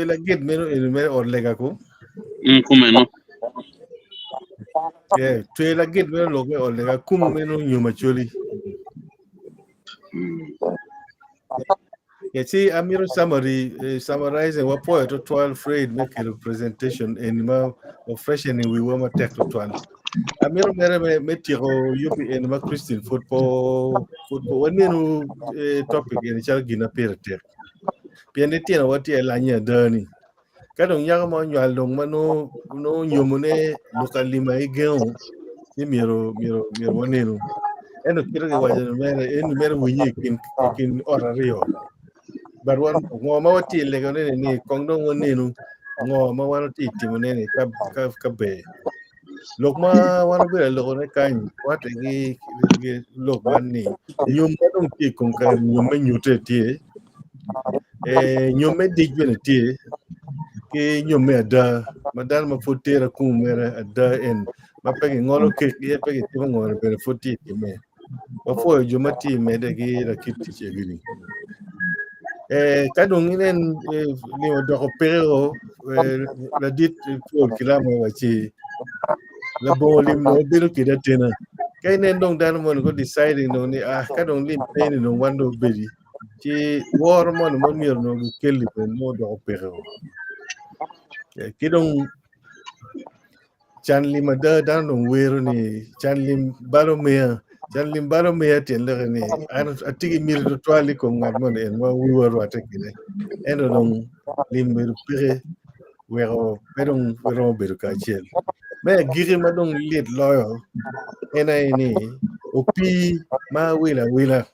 lagit meno en me ot lega ko. Kumeno. Yeah, twe lagit meno lok me ot lega kumu meno nyom acholi. Yeah, ci amito summary, summarizing wapoyo tutwal Fred me kelo presentation en ma o freshening wiwa matek tutwal. Amito mere me tyeko yubi en ma Christine pud po pud po wanenu topic en calo gin ma pire tek. Pien litino watye alanya ada ni. Ka dong nyako mo onywal dong ma nongo nyomone luka lima igengo ci myero myero myero wanenu. Ento kite kiwaco ni mere en mere winye i kin ot aryo. But wan ngo ma watye i legone ni ni kong dong wanenu ngo ma wan watye i timone ni ka ka ka ber. Lok ma wan obedo alokone kany rwatte ki lok man ni nyom ma dong tye i kom kare nyom me nyute tye nyom me dic bene tye ki nyom me ada ma dano ma pud tera kumu mere ada en ma pe gingolo kek iye pe gitimo ngone bene pud tye time. Wapwoyo jo ma tye mede ki lakit tic egini. Ka dong inen limo odoko peko ladit Paul Kilama waci labongo lim dong bedo kede atena. Ka inen dong dano moni go deciding dong ni ah ka dong lim pe ni dong wan dong obedi ci woro moni ma myero dong gikelli bene nongo odoko peko. Ki dong can lim ada dano dong wero ni can lim balo miya can lim balo miya tyen lokke ni an atye ki miti tutwal i kom ngat moni en ma wiwa orwatte kwede ento dong lim bedo peke weko pe dong romo bedo kacel. Me agikki ma dong lit loyo en aye ni opii ma awilo awila.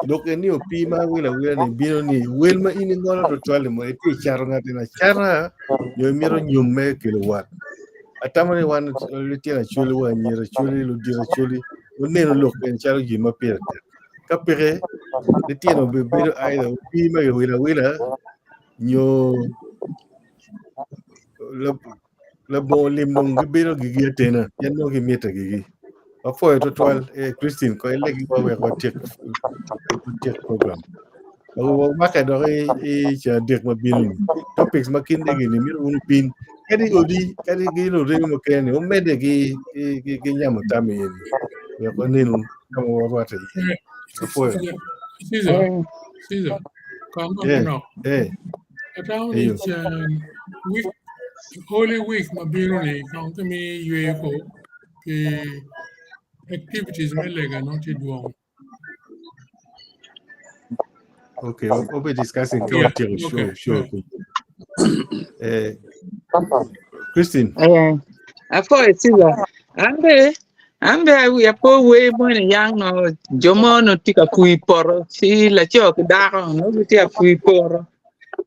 Lok en ni opii ma awilo awila ni bino ni wel ma in ingolo tutwal-li mono itye cato ngat eni acata nyo imito nyom me kelo wat. Atamo ni wan litino acholi wa anyira acholi ludito acholi waneno lok eni calo gin ma pire tek. Ka peke litino obibedo either opii ma kiwilo awila nyo labongo lim dong gibedo gigi atena pien nongo gimite gigi. Apwoyo tutwal eh, Christine ko ilegi wa wek watyek watyek program. Wamake dok i i ceng adek ma bino ni. Topics ma kinde gini mito wunu pin kadi odi kadi gi lurem mukene ni wumedde ki ki ki ki nyamo tam iye ni wek wanenu ka ma warwatte iye. Eh, Apwoyo. Caesar, Eh, Caesar, kong dong Eh, manok. eh, Atamo ni eyo. cen week, Holy Week ma bino ni kong kimi yweyo ko pi activities me lega no tye dwong. Okay, we'll be discussing ka Yeah, watyeko show okay. show. Yeah. Eh, Christine. Eh, apwoyo Caesar. An be, an be wiya po wer moni yang no jo mo no tye ka pur i poto ci laco ki dako no gitye ka pur i poto.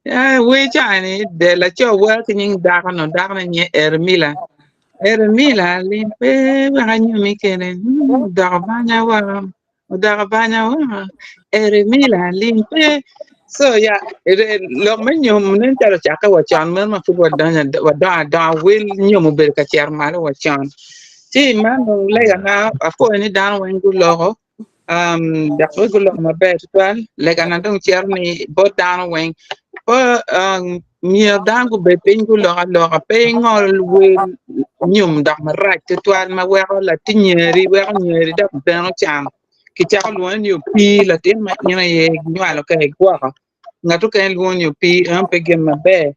Eh, wer ca ni de laco wer ki nying dako no, dako ne nyinge Ermila. Ermila lim pe wek anyomi kene, odoko banya woko. Odoko banya woko. Eremila lim pe. So ya lok me nyom nen calo ocakke wa con meno ma pud wadonyo wadongo adonga wel nyom obedo ka cito malo wa con. Ci man dong legana apwoyo ni dano weng guloko um, dok bene guloko maber tutwal. Legana dong cito ni bot dano weng pe um, myero dano gubed piny gulok aloka pe ingol wel nyom dok marac tutwal ma weko latin nyeri weko nyeri dok deno can kicako lwonge ni opii latin ma in aye inywalo ka igwoko ngat okene lwongo ni opii eno pe gin maber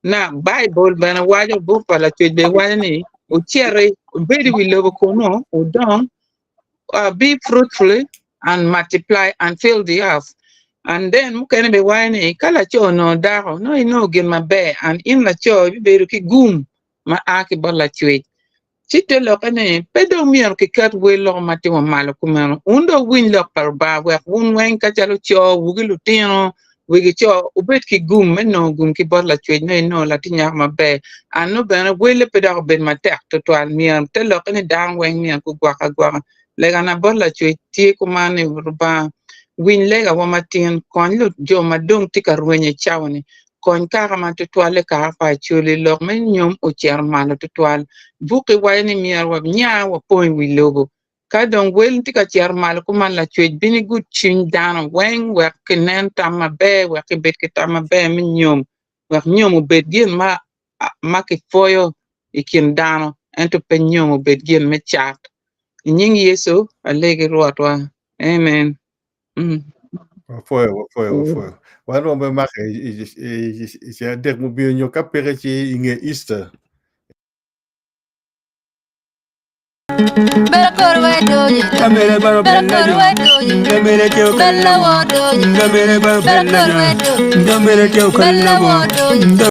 na Baibul bene waco buk pa lacwec bene waco ni wuciti wubed i wi lobo kunu wudong be fruitful and multiply and fill the earth. And then mukene be waco ni ka laco onongo dako nongo inongo gin maber and in laco ibibedo ki gum ma a ki bot lacwec. Ci te lokke ni pe dong myero kiket wel loko ma timo malo kumeno. Wun dong wuwiny lok pa Lubanga wek wun weng ka calo co wuki lutino wegi co wubed ki gum me nongo gum ki bot Lacwec nongo inongo latin nyako maber. Anno bene welle pe dok obed matek twatwal. Myero te lokke ni dano weng myero gugwok agwoka. Legana bot Lacwec tye kuman ni, Lubanga, winy legawa matin. Kony jo ma dong tye ka rwenyo i cawa-ni. Kony kaka ma tutwalle kaka pa Acholi. Lok me nyom ocito malo tutwal. Buk-ki waco ni myero wanya wapong i wi lobo. Ka dong wel tye ka cito malo kuman, Lacwec bino gud cwiny dano weng wek kinen tam maber, wek kibed ki tam maber me nyom, wek nyom obed gin ma ma kipwoyo i kin dano, ento pe nyom obed gin me cat. I nying Yecu, alegi Rwotwa. Amen. Mm. Wapwoyo, wapwoyo, wapwoyo. Wan dong wabimake i ceng adek mubino nyo ka peke ci i nge Easter.